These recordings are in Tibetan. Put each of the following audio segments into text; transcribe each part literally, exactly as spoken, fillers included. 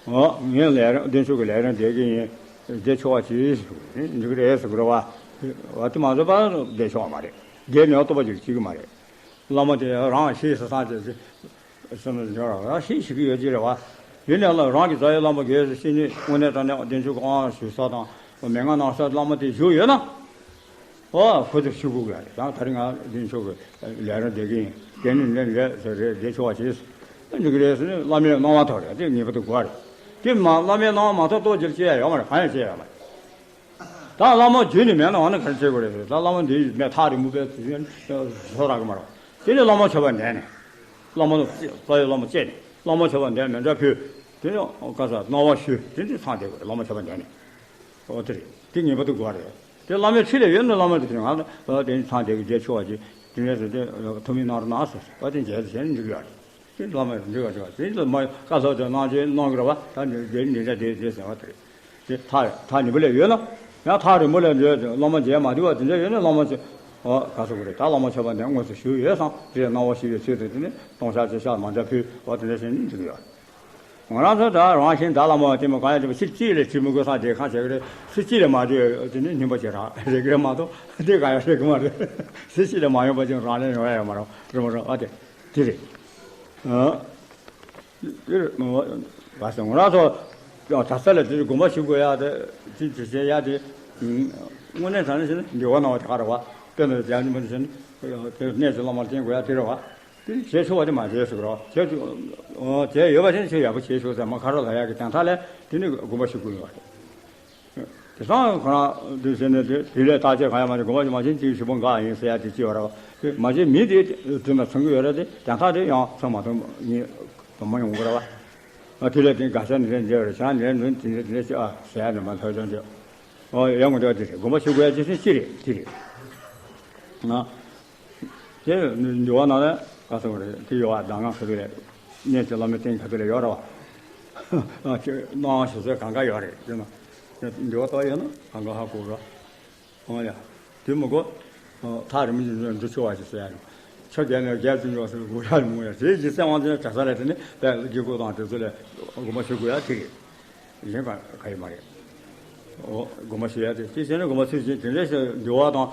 ཨོ་ངས་ལས་རིམ་བདེ་མཆོག་གི་ལས་རིམ་བསྡད་ཀྱི་ཡིན། བསྡད་ཆོག་པ་ཅིག་འགྲིག་གི་རེད་ཟེར་གི་རེད་བ། བ་དེ་མ་བཟོས་པ་བསྡད་ཆོག་པ་མ་རེད། བསྡད་ནས་ལྟོ་ཕ་རྒྱུག་བྱེད་ཀྱི་མ་རེད། བླ་མ་དེ་རང་ཤེས་ས་སངས་རྒྱས་ཀྱི་སེམས་ལ་འབྱོར་རང་ཤེས་ཤིག་གི་ཡོད་ཀྱི་རེད་བ། ཡིན་ནའི་ལ་རང་གི་རྩ་བའི་བླ་མ་དགེ་བའི་བཤེས་གཉེན་དངོས་གནས་དྲང་གནས་བདེ་མཆོག་གི་དབང་ཞུ་ས་དང་མན་ངག་གནང་ས་བླ་མ་དེ་བཞུགས་ཡོད་ན། ཨོ་ཁོ་ཚོ་ཞུ་དགོས་ཀྱི་རེད། ཡང་ད་རིང་ང་བདེ་མཆོག་གི་ལས་རིམ་བསྡད་ཀྱི་ཡིན། དེ་ནི་ལན་ལས་ཟེར་རེད་བསྡད་ཆོག་པ་བྱས། འགྲིག་གི་རེད་ཟེར་ནས་བླ་མའི་གནང་བ་ཐོབ་རེད། དེ་ངེས་པར་དུ་དགོས་རེད། དེ་མ་བླ་མའི་གནང་བ་མ་ཐོབ་ལྟོ་རྒྱལ་བྱེད་ཡ་ཡོད་མ་རེད། གང་ཡང་བྱེད་ཡ་ཡོད་མ་རེད། ད་བླ་མ་རྒྱུད་ནས་མེད་ན་འོ་ན་ག་རེ་བྱེད་དགོས་རེད་ཟེར། ད་བླ་མ་འདི་མེད་ཐག་རིང་པོ་པའི་བཟོ་རག་གི་མ་རེད། དེ་ནས་བླ་མ་མཆོད་པ་འདོན་ནས། བླ་མ་ལ་རྩ་བའི་བླ་མ་བཅས་ནས་བླ་མ་མཆོད་པ་འདོན་མཎྜལ་ཕུལ། དེ་ནས་ག་ས་གནང་བ་ཞུ། དེ་འདྲ་ཚང་བསྡད་དགོས་རེད། བླ་མ་མཆོད་པ་འདོན་ནས། ཨོ་དེ་རེད། དེ་ངེས་པར་དུ་དགོས་རེད། དེ་བླ་མའི་ཁྲི་ལ་ཡོད་ན་བླ་མ་དེ་ང་ལ་དེ་ཚང་བསྡད་ཀྱི་བསྡད་ཆོག་པ་ཅིག་དེ་འདྲ་ཟེར་ཏེ་ཐུགས་སྨོན་གནང་རོགས་གནང་ཟེར། ཨོ་དེ་མཇལ་དུ་བྱས་ནས་འགྲིག་གི་ཡོད་རེད། དེ་བླ་མས་འདི་ག་ཅིག་དེ་ལ་མ་བཀའ་སློབ་དེ་གནང་རྗེས་གནང་གི་རེད་བ། ད་འདི་འདི་འདི་འདྲ་དེ་དེ་ཟེར་བ་དེ་རེད། དེ་ཐག་ཐག་ཉེ་པོ་ལས་ཡོད་ན་ཡང་ཐག་རིང་པོ་ལས་འདི་བླ་མ་མཇལ་མ་ཐུབ་པ་དེ་འདྲ་ཡོད་ན་བླ་མ་ཅིག་ཨོ་ག་ཟེར་དགོས་རེད། ད་བླ་མ་མཆོད་པ་འདི་དངོས་སུ་ཞུས་ཡོད་བསམ་དེ་གནང་བ་ཞུས་པའི་ཚུལ་དུ་དེ་ནི་སྟོང་ཕྱག་བཅུ་ཕྱག་མཎྜལ་ཕུལ་བ་དེ་འདྲ་བྱས་ནས་འགྲིག་གི་ཡོད། ང་རང་ཚོ་ད་རང་བཞིན་ད་བླ་མ་དེ་མོ་གང་ཡང་དེ་མོ་ཚིག་གཅིག་ལས་བྲིས་མི་དགོས་ས་དེ་གང་བྱེད་ཀྱི་རེད། ཚིག་གཅིག་ལས་མ་བྲིས་དེ་ནི་སྙིང་པོ་ཅིག་རག་རེད་ཀྱི་རེད་མ་གཏོགས་དེ་གང་ཡང་རེད་ཀྱི་མ་རེད། ཚིག་གཅིག་ལས་མ་ཡོང་པ་ཅིག་རང་ལས་ཡོང་ཡ་ཡོད་མ་རེད། རེད་མ་རེད། ཨ་དེ་དེ་རེད། ཨ་དེ་རེད། ང་ཚོ་གྲྭ་ས་ལ་དེ་དགོངས་པ་ཞུ་དགོས་ཡ་དེ་དེ་དེ་བྱེད་ཡ་དེ་དངོས་གནས་དྲང་གནས་བྱས་ན་འདུལ་བ་གནང་བ་དེ་ག་རེད་བ། དཔེར་ན་རྒྱ་ཉིན་མོ་དེ་བྱས་ན་དེ་གནས་ཀྱི་བླ་མར་བསྟེན་དགོས་ཡ་དེ་རེད་བ། དེ་བྱེད་ཆོག་པ་དེ་མ་བྱེད་ཟེར་རོ། བྱེད་ཆོག་བྱེད་ཡོད་པ་དེ་ནི་ཆེས་ཡག་པོ་བྱེད་ཆོག་ཟེར་མ་ཁ་རོག་ལ་ཡག་གི་དན་རྟགས་ལས་དེ་ནི་དགོངས་པ་ཞུ་དགོས་ཡོད་རེད། དེ་སང་ཁོ་རང་དེ་བྱས་ནས་དེ་དེ་ལས་བརྟག་དཔྱད་གང་ཡང་མ་བྱེད་དགོངས་པ་ཞུ་མ་བྱེད་ཅིག་ཞུ་བོ་འགའ་ཡིན་ཟེར་ཡ་དེ་ཅི་ཡོད་རེད་བ། དེ་མ་བྱེད་མི་དེ་དེ་ན་ཚང་གི་ཡོད་རེད། དེ་དན་རྟགས་དེ་ཡང་ཚང་མ་ཚང་ཡིན་དུ་མ་ཡོང་གི་རེད་བ། དེ་ལས་དེ་དགའ་ཤ་ནི་རེད་འཇལ་བ་རེད། བྱང་ནི་རེད་ནུན་དེ་འདྲ་དེ་འདྲ་ཅི་ཨ་ཟེར་ཡ་ནི་མ་ཐོས་ཀྱང་ཅི། ཨོ་ཡང་ངོ་དེ་བ་དེ་རེད། དགོངས་པ་ཞུ་དགོས་ཡ་ཅི་སྲིད་ཅི་རེད་དེ་རེད། ང་། དེ་འདུལ་བ་ནང་ལ་ག་ཚོད་རེད་དེ་ཡོད་བ། གདམས་ངག་ག་ཚོད་རེད། གནས་ཀྱི་བླ་མའི་རྟེན་ག་ཚོད་རེད་ཡོད་རེད་བ། ཨ་ཅེ་གནང་བ་ཞུ་ཚོད་གང་ག་ཡོད་རེད་དེ་ན། འདུལ་བ་ལྟ་ཡོད་ན་གང་ག་ཧ་གོ་ར། ཨོ་ཡ། དེ་མི་གོ། ཐག་རིང་མོ་འགྲོ་ཆོག་བ་ཞིག་ཟེར་ཡ་རེད། ཆ་རྒྱ་ནས་རྒྱ་ཅུང་ཡོད་ཟེར་དགོས་ཡ་རེད་མོ་ཡ། དེ་ཡི་སེམས་དབང་ཚད་གྲྭ་ས་ལ་དེ་ནི་དཔལ་དགེ་སྐོས་དང་དེ་ཚོ་ལ་དགོངས་པ་ཞུ་དགོས་ཡ་དེ་རེད། གཞན་ག་ག་ཡི་མ་རེད། ཨོ་དགོངས་པ་ཞུ་ཡ་དེ་དེ་བྱས་ནས་དགོངས་པ་ཚུལ་བཞིན་དེ་འདྲ་ཞིག་འདུལ་བ་དང་།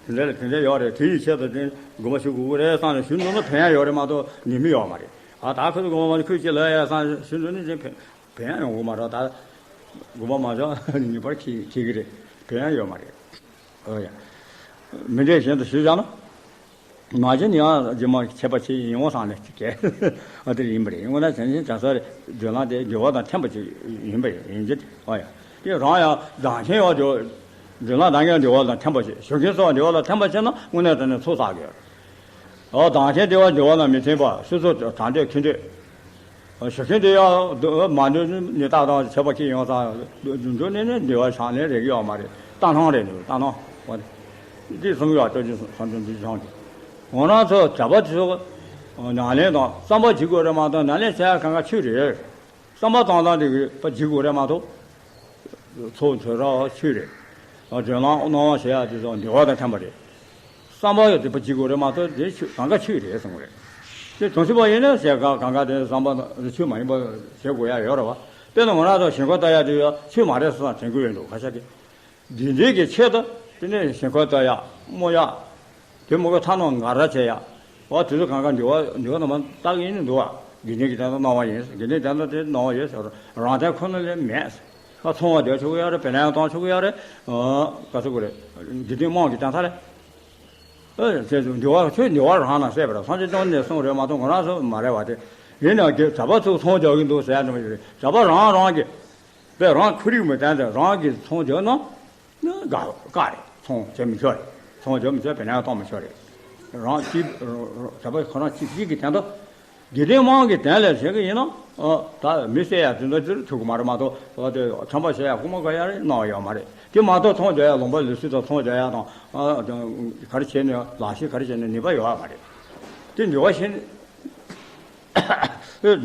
དེ་འདྲ་ལ་དེ་འདྲ་ཡོད་རེད། དེ་ཡི་ཆེད་དུ་དེ་དགོངས་པ་ཞུ་དགོས་ཀྱི་རེད་བསམ་ནས་ཞུ་འདུག་ན་ཕན་ཡ་ཡོད་རེད་མ་གཏོགས་ཉེས་དམིགས་ཡོད་མ་རེད། ཨ་ད་ཁོ་ཚོ་དགོངས་པ་མ་ཁོས་ཅི་ལབ་ཡ་བསམ་ཞུ་འདུག་ན་ཅི་ཕན་ཕན་ཡ་ཡོང་གི་མ་རེད། ད་དགོངས་པ་མ་ཞུ་ཉེས་པར་འཁྱེར་འཁྱེར་གི་རེད། ཕན་ཡ་ཡོད་མ་རེད། ཨོ་ཡ། མི་འདྲ་གཞན་དུ་ཞུས་བཞག་ན། མ་གཞི་ནས་ཡང་རྗེས་མ་ཁྱད་པར་ཆེ་ཡིན་འོང་བསམ་ནས་ཅིག་གས། ཨ་དེ་ཡིན་པ་རེད། དངོས་གནས་བྱས་ན་གྲྭ་ས་རེད། སྒྲོལ་ལམ་དེ་འདུལ་བ་དང་མཐུན་པ་ཅིག་ཡིན་པ་ཡིན་གྱི། ཨོ་ཡ། དེ་རང་ཡང་བདག་ཆེན་ཡང་འདུལ་སྒྲོལ་ལམ་བདག་ཉིད་འདུལ་བ་དང་མཐུན་པ་ཅིག་ཞུགས་མཁན་སོགས་འདུལ་བ་དང་མཐུན་པ་བྱས་ན་དངོས་གནས་དྲང་གནས་ཚོགས་བསགས་ཀྱི་ཡོད་རེད། ཨོ་བདག་ཆེན་འདུལ་བ་འདུལ་བ་ལ་མི་མཐུན་པ་སོ་སོ་དྲང་འདོད་མཁས་འདོད། ཞུགས་མཁན་དེ་ཡང་མ་འདོད་ནི་རྟགས་དང་ཁྱད་པར་སྐྱེ་ཡོང་ཙང་འདུལ་ནས་ནི་འདུལ་བ་བྱང་ལེན་རེག་ཡོད་མ་རེད། ལྟ་སྣང་རེད། འདུལ་ལྟ་སྣང་བ་རེད། འདི་གསུམ་ཡོད། སྤྲོ་ཆེན་སངས་རྒྱས་འདུལ་བྱང་གི། ང་རང་ཚོ་གྲྭ་པ་ཚོ་ཉམས་ལེན་དང་བསམ་པ་བྱེད་དགོས་རེད་མ་གཏོགས་ཉམས་ལེན་བྱེད་ཡ་གང་ག་ཆོས་རེད། བསམ་པ་བཏང་སྟངས་དེ་གི་བྱེད་དགོས་རེད་མ་གཏོགས། ཚོགས་འཚོགས་ར་ཆོས་རེད། སྒྲོལ་ལམ་སྣང་བ་ཞེས་ཡ་དེ་ཚོ་འདུལ་བ་དང་མཐུན་པ་རེད། བསམ་པ་ཡོད་དེ་བྱེད་དགོས་རེད་མ་གཏོགས་དེ་ཆོས་གང་ག་ཆོས་རེད་གསུངས་རེད། དེ་དོན་ཆེན་པོ་ཡིན་ན་ཞེས་གང་གང་ག་དེ་བསམ་པ་ཆོས་མ་ཡིན་པ་བྱེད་དགོས་ཡ་ཡོད་རེད་བ། དཔེར་ན་ང་རང་ཚོ་ཞིང་ཁ་ལྟ་ཡ་དེ་ཡ་ཆོས་མ་རེད་བསམ་དྲན་གྱི་ཡོད་འདུག་ཁ་ཤས་ཀྱིས། འདི་འདྲའི་གི་ཆེད་དུ་དེ་ནས་ཞིང་ཁ་ལྟ་ཡ་སྨོ་ཡ། དེ་མོ་གི་ཐ་ནོ་ང་ར་བྱས་ཡ། འོ་དེ་ཚོ་གང་ག་འདུལ་བ་འདུལ་བ་རྣམ་པ་བཏགས་ཡིན་འདུག་བ། དགེ་འདུན་གྱི་དོན་དུ་སྣང་བ་ཡིན། དགེ་འདུན་དོན་དུ་དེ་སྣང་བ་ཡོད་ཟེར་རོ། རང་དོན་ཁོ་ན་ལས་མེད། ཁ་ཚོང་བ་བསྡད་ཆོག་གི་ཡོད་རེད། བེ་ལན་གཏོང་ཆོག་གི་ཡོད་རེད། ཨ་ག་ཚོད་གོ་རེད། དགེ་འདུན་དམངས་ཀྱི་དོན་དག་རེད། ཨ་ཟེར་ཚུལ་འདུལ་བ་ཆོས་འདུལ་བ་རང་ན་གསལ་བར་སངས་རྒྱས་བཅོམ་ལྡན་གསུངས་རེད་མ་གཏོགས་ང་རང་ཚོ་མ་རེད་བ། དེ་ཡིན་ན་གྲྭ་པ་ཚོས་ཚོང་རྒྱག་གི་འདུག་ཟེར་ཡ་འདྲ་མ་ཞིག་རེད། གྲྭ་པ་རང་རང་གི་དཔེ་རང་ཁོར་ཡུག་མི་བསྟན་ཏེ་རང་གི་ཚོང་རྒྱག་ན་ནི་དགའ་དགའ་རེད། ཚོང་བྱེད་མི་ཆོག་རེད། ཚོང་རྒྱག་མི་ཆོག་བེ་ལན་གཏོང་མི་ཆོག་རེད། རང་གཅིག་གྲྭ་པ་ཁོ་རང་གཅིག་གཅིག་གི་དོན་དུ། དགེ་འདུན་དམངས་ཀྱི་དོན་ལ་བྱེད་ཀྱི་ཡིན་ན། ཨ་ད་མི་བསད་ཡ་དེ་འདྲ་དེར་ཐུག་གི་མ་རེད་མ་གཏོགས། ཨ་དེ་ཁྲམ་པ་བྱེད་ཡ་རྐུ་མ་ག་ཡ་རེད་གནང་བ་ཡོད་མ་རེད། དེ་མ་གཏོགས་ཚོང་རྒྱག་ཡ་ལུང་པ་ལུགས་སྲོལ་དང་ཚོང་རྒྱག་ཡ་དང་། ཨ་ག་རེ་བྱས་ནས་ལག་ཤེས་ག་རེ་བྱས་ནས་ནུས་པ་ཡོད་མ་རེད། དེ་འདུལ་བ་ཤེས་ནས་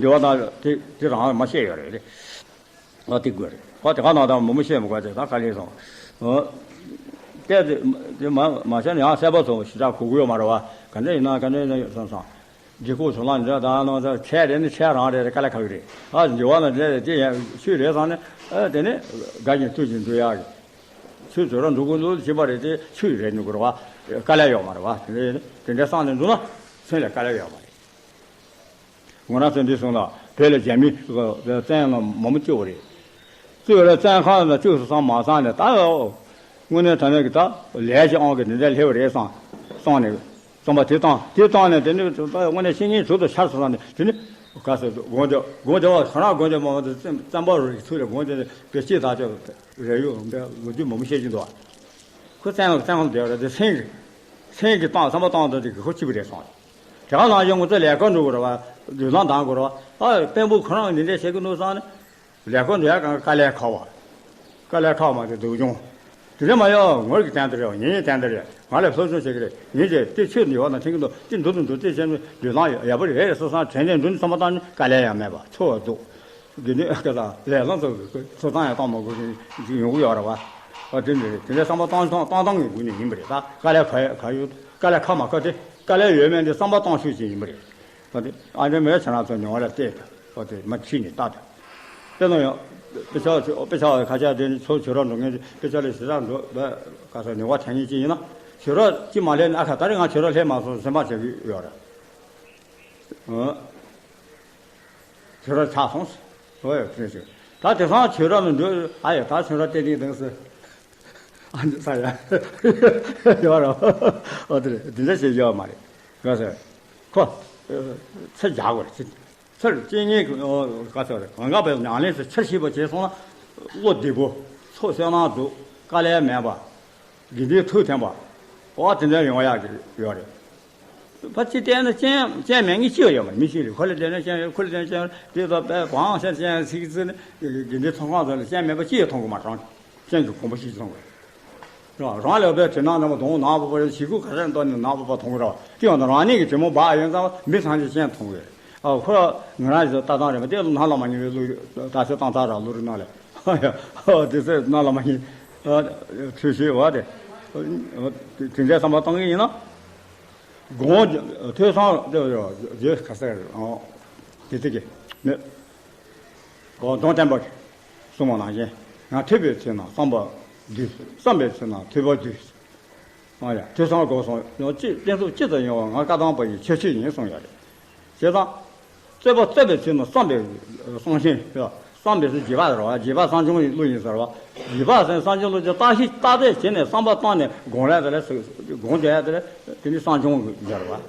འདུལ་བ་དང་དེ་དེ་རང་མ་བཤད་ཡོད་རེད། ཨ་དེ་དགོས་རེད། ཨ་དེ་ག་ནང་དང་མུ་མུ་བཤད་མི་དགོས་ཏེ་ད་ག་ལེར་སོང་། ཨ་དེ་དེ་མ་མ་བཤད་ན་ཡང་གསལ་པོ་སོང་ཞེ་དྲག་གོ་གི་ཡོད་མ་རེད་བ། ག་འདྲ་ཡིན་ན་ག་འདྲ་ཡིན་ན་ཡོད་སོང་སོང་། རྗེ་ཁོག་བྱུང་ལ་འདྲ་དང་ནང་ཚ་ཁྱད་རེད་ནི་ཁྱད་རང་རེད་དཀའ་ལས་ཁག་གི་རེད། ཨ་འགྱུར་བ་ལ་འདྲ་རེད་དེ་ཡང་ཆོས་རེད་བསམ་ནས་ཨ་དེ་ནས་དགའ་ཞིང་ཐུལ་ཞིང་འགྲོ་ཡག་གི། ཆོས་བྱོས་ར་འགྲོ་དགོས་འདུག་བྱེད་པ་རེད་དེ་ཆོས་རེད་ནི་དགོས་རེད་བ། དཀའ་ལས་ཡོད་མ་རེད་བ། དེ་འདྲ་དེ་འདྲ་བསམ་ནས་འདུག་ན་སེམས་ལ་དཀའ་ལས་ཡོད་མ་རེད། ང་རང་ཚོ་འདི་སོང་ལ་བོད་ལ་རྒྱ་མི་བཙན་ལ་མོ་མོ་བཅུག་རེད། བཙུགས་རེད་བཙན་ཁང་ལ་བཅུག་སོང་བསམ་མ་བསམ་ནས་ད་དངོས་གནས་དྲང་གནས་ཀྱི་ད་ལས་ཀྱི་ཨང་གི་འདི་འདྲ་སླེབས་རེད་བསམ་བསམ་ནས་བསམ་པ་དེ་བཏང་དེ་བཏང་ནས་དེ་ནས་དངོས་གནས་བཤེས་གཉེན་དྲུག་ཏུ་ཤར་སོང་བསམ་ནས་དེ་ནས་ག་ཟེར་དགོངས་དེ་དགོངས་དེ་བ་ག་རང་དགོངས་དེ་མ་བ་དེ་བཙན་པ་རུ་ཚུགས་ལ་དགོངས་དེ་བེད་སྤྱད་ད་ཅོག་རེ་ཡོད་འདྲ་ལོ་རྒྱུས་མང་པོ་བཤད་ཀྱི་འདུག་ཁོ་བཙན་བཙན་ཁང་བསྡད་རེད་དེ་སེང་གི་སེང་གི་བཏང་བསམ་པ་བཏང་དུས་དེ་གི་ཁོ་གཅིག་པུ་རེད་སོང་། དེ་ག་ནང་བཞིན་ངོ་ཚ་ལས་ཀ་འགྲོ་དགོས་རེད་བ། ལུས་ལམ་འདང་དགོས་རེད་བ། ཨ་དཔོན་པོ་ཁོ་རང་འདི་འདྲས་བྱེད་ཀྱི་འདུག་བསམ་ནས་ལས་ཀ་འགྲོ་ཡག་གང་དཀའ་ལས་ཁག་བ། དཀའ་ལས་ཁག་མ་དེ་སྡུག་སྦྱོང་། དེ་འདྲས་མ་ཡོང་ངོར་གི་བསྟན་དེ་རེད་བ་ངེད་གཉིས་བསྟན་དེ་རེད་ང་ལས་སློབ་སྦྱོང་བྱེད་ཀྱི་རེད་ངེད་ཀྱིས་དེ་ཆོས་འདི་བ་དང་མཐུན་གྱི་འདུག་དེ་འདུག་འདུག་དེ་བྱས་ནས་ལུས་ལམ་ཡག་པོ་རེད་བསམ་བསམ་དྲན་དྲན་འགྲོ་ནས་བསམ་པ་བཏང་ནས་དཀའ་ལས་ཡང་མེད་པ་འཚོ་བ་སྡུག་དགེ་འདུན་ཨ་ཁ་དང་ལས་བཟང་ཚོ་གི་ཚོ་ཐང་ཡང་བཏང་མ་དགོས་ཀྱི་ཡོང་གི་ཡོད་རེད་བ། ཨ་དེ་འདྲ་རེད་དེ་འདྲའི་བསམ་པ་བཏང་བཏང་བཏང་བཏང་གི་སྒོ་ནས་ཡིན་པ་རེད་ད་དཀའ་ལས་ཁ་ཡོད་ཁ་ཡོད་དཀའ་ལས་ཁ་མ་ཁ་དེ་དཀའ་ལས་ཡོད་མེད་འདི་བསམ་པ་བཏང་ཤུགས་ཅིག་ཡིན་པ་རེད། ཨ་དེ་ཨ་འདྲ་མེད་ཁྱེད་རང་ཚོ་མྱོང་བ་ལ་བལྟས་ད་ཨ་དེ་མ་ཁྲིད་ནས་ལྟ་ད། དེ་ནང་ཡང་དཔེ་ཆ་དཔེ་ཆ་ཁ་ཆག་དེ་ནི་ཚོ་བྱོས་རོགས་འགྲོ་མཁན་དཔེ་ཆ་ལས་ཞེ་དྲག་འགྲོ་བས་ག་ས་ཉོ་བ་དྲན་མཁན་ཅིག་ཡིན་ན་བྱོས་རོགས་ཅིག་མ་ལས་ནི་ཨ་ཁ་ད་རེས་ང་བྱོས་རོགས་སླེབས་མ་སོང་སེམས་པ་བྱེད་ཀྱི་ཡོད་རེད། ཨ། ཁྱོད་ར་ཆགས་སོང་། ཨོ་ཡ་ཁྱོད་ཤིག་ད་དེང་སང་ཁྱོད་ར་མི་འདུག་ཨ་ཡ་ད་ཁྱོད་ར་བལྟས་ནས་དང་སི། ཨ་འདི་ས་ཡ། ཡོད་ར། ཨོ་དེ་རེད་འདི་འདྲ་བྱེད་ཡོད་མ་རེད། ག་ཟེར། ཁོ། ཚེ་རྒྱག་དགོས་རེད། ཚེ་རྒྱག་གི་རེད། ག་ཟེར་རེད་གང་ག་བས་ཉང་ལེན་སུ་ཆེར་ཤེས་པ་བྱས་སོང་ན། བློ་བདེ་པོ། ཚོགས་བསོད་ནམས་འདུག་དཀའ་ལས་མེད་པ། དགེ་འདུན་ཐུགས་མཐུན་པ། འོ་དེ་འདྲ་ཡོང་ཡག་གི་ཡོད་རེད། ཕ་ཅི་བལྟས་ན་སྤྱན་སྤྱན་མེད་མཁན་ཅི་ཡང་ཡོད་མ་རེད། མི་ཤེས་རེད། ཁོ་ལ་བལྟས་ན་སྤྱན་ཡོད། ཁོ་ལ་བལྟས་ན་སྤྱན་ཡོད། དེ་ཚོ་དཔེ་གང་ཤར་སྤྱན་ཚིག་ཚིག་ནི་དགེ་འདུན་ཚོགས་ཁང་ཚོ་ལ་སྤྱན་མེད་པ་ཅི་ཡང་མཐོང་གི་མ་རེད། སྤྱན་གྱི་གོང་བུ་ཞིག་མཐོང་གི་རེད། རང་ལ་དཔེ་དྲི་ནག་འདྲ་མོ་གདོང་ནག་པོ་པོ་ཞེ་དགུ་ག་རེ་འདོན་ནས་ནག་པོ་པོ་མཐོང་གི་རེད། དེ་ཡང་ན་རང་ཉིད་ཀྱི་དྲི་མ་འབག་ཡིན་ཙང་མི་ཚང་གི་སྤྱན་མཐོང་གི་རེད། ཨ་ཁོ་ང་རང་ཚོ་ལྟ་སྟངས་རེད་མ་དེ་ནང་ལ་མ་ཉེ་བའི་ལུགས་ལྟ་ཚུལ་བཏང་ཚར་ར་ལུ་རི་ནང་ལ་ཨ་དེ་ཚོ་ནང་ལ་མ་ཉེ་འཁྲུལ་ཤེས་བ་དེ་དེ་འདྲའི་བསམ་པ་བཏང་གི་ཡིན་ན། དགོངས་ཐོས་བསམ་རྗེས་ཁ་སར་དེ་དེ་གི་མེད། དགོངས་དོན་བསྟན་པ་གསུངས་པ་ནང་བཞིན་ང་ཐོས་པའི་ཚེ་ན་བསམ་པ་བསྡུས། བསམ་པའི་ཚེ་ན་ཐོས་པ་བསྡུས། ཨ་ཡ་ཐོས་བསམ་སྒོམ་གསུམ་ཡང་ཅི་བསྟན་སྲུང་ཅི་ཙམ་ཡོང་བ་ང་བཀའ་གདམས་པ་ཡི་ཁྱད་ཆོས་ཡིན་གསུངས་ཡོད་རེད། བྱས་ཙང་། རྩོད་པ་རྩོད་པའི་ཚུལ་ནི་བསམ་པའི་གསང་ཆེན་ཡ། བསམ་པའི་ཚུལ་རྗེས་དཔག་ཟེར་བ་རྗེས་དཔག་གསང་ཆུང་གི་གླུ་ཡིན་ཟེར་བ། རྗེས་དཔག་ཟེར་གསང་ཆུང་གླུ་ཅན་བརྟག་ཞིབ་བརྟག་དཔྱད་བྱས་ནས་བསམ་པ་བཏང་ནས་སྒོམ་ལས་དེ་ལས་སུ་སྒོམ་བྱས་དེ་ལས་དེ་ནི་གསང་ཆུང་གི་ཟེར་བ།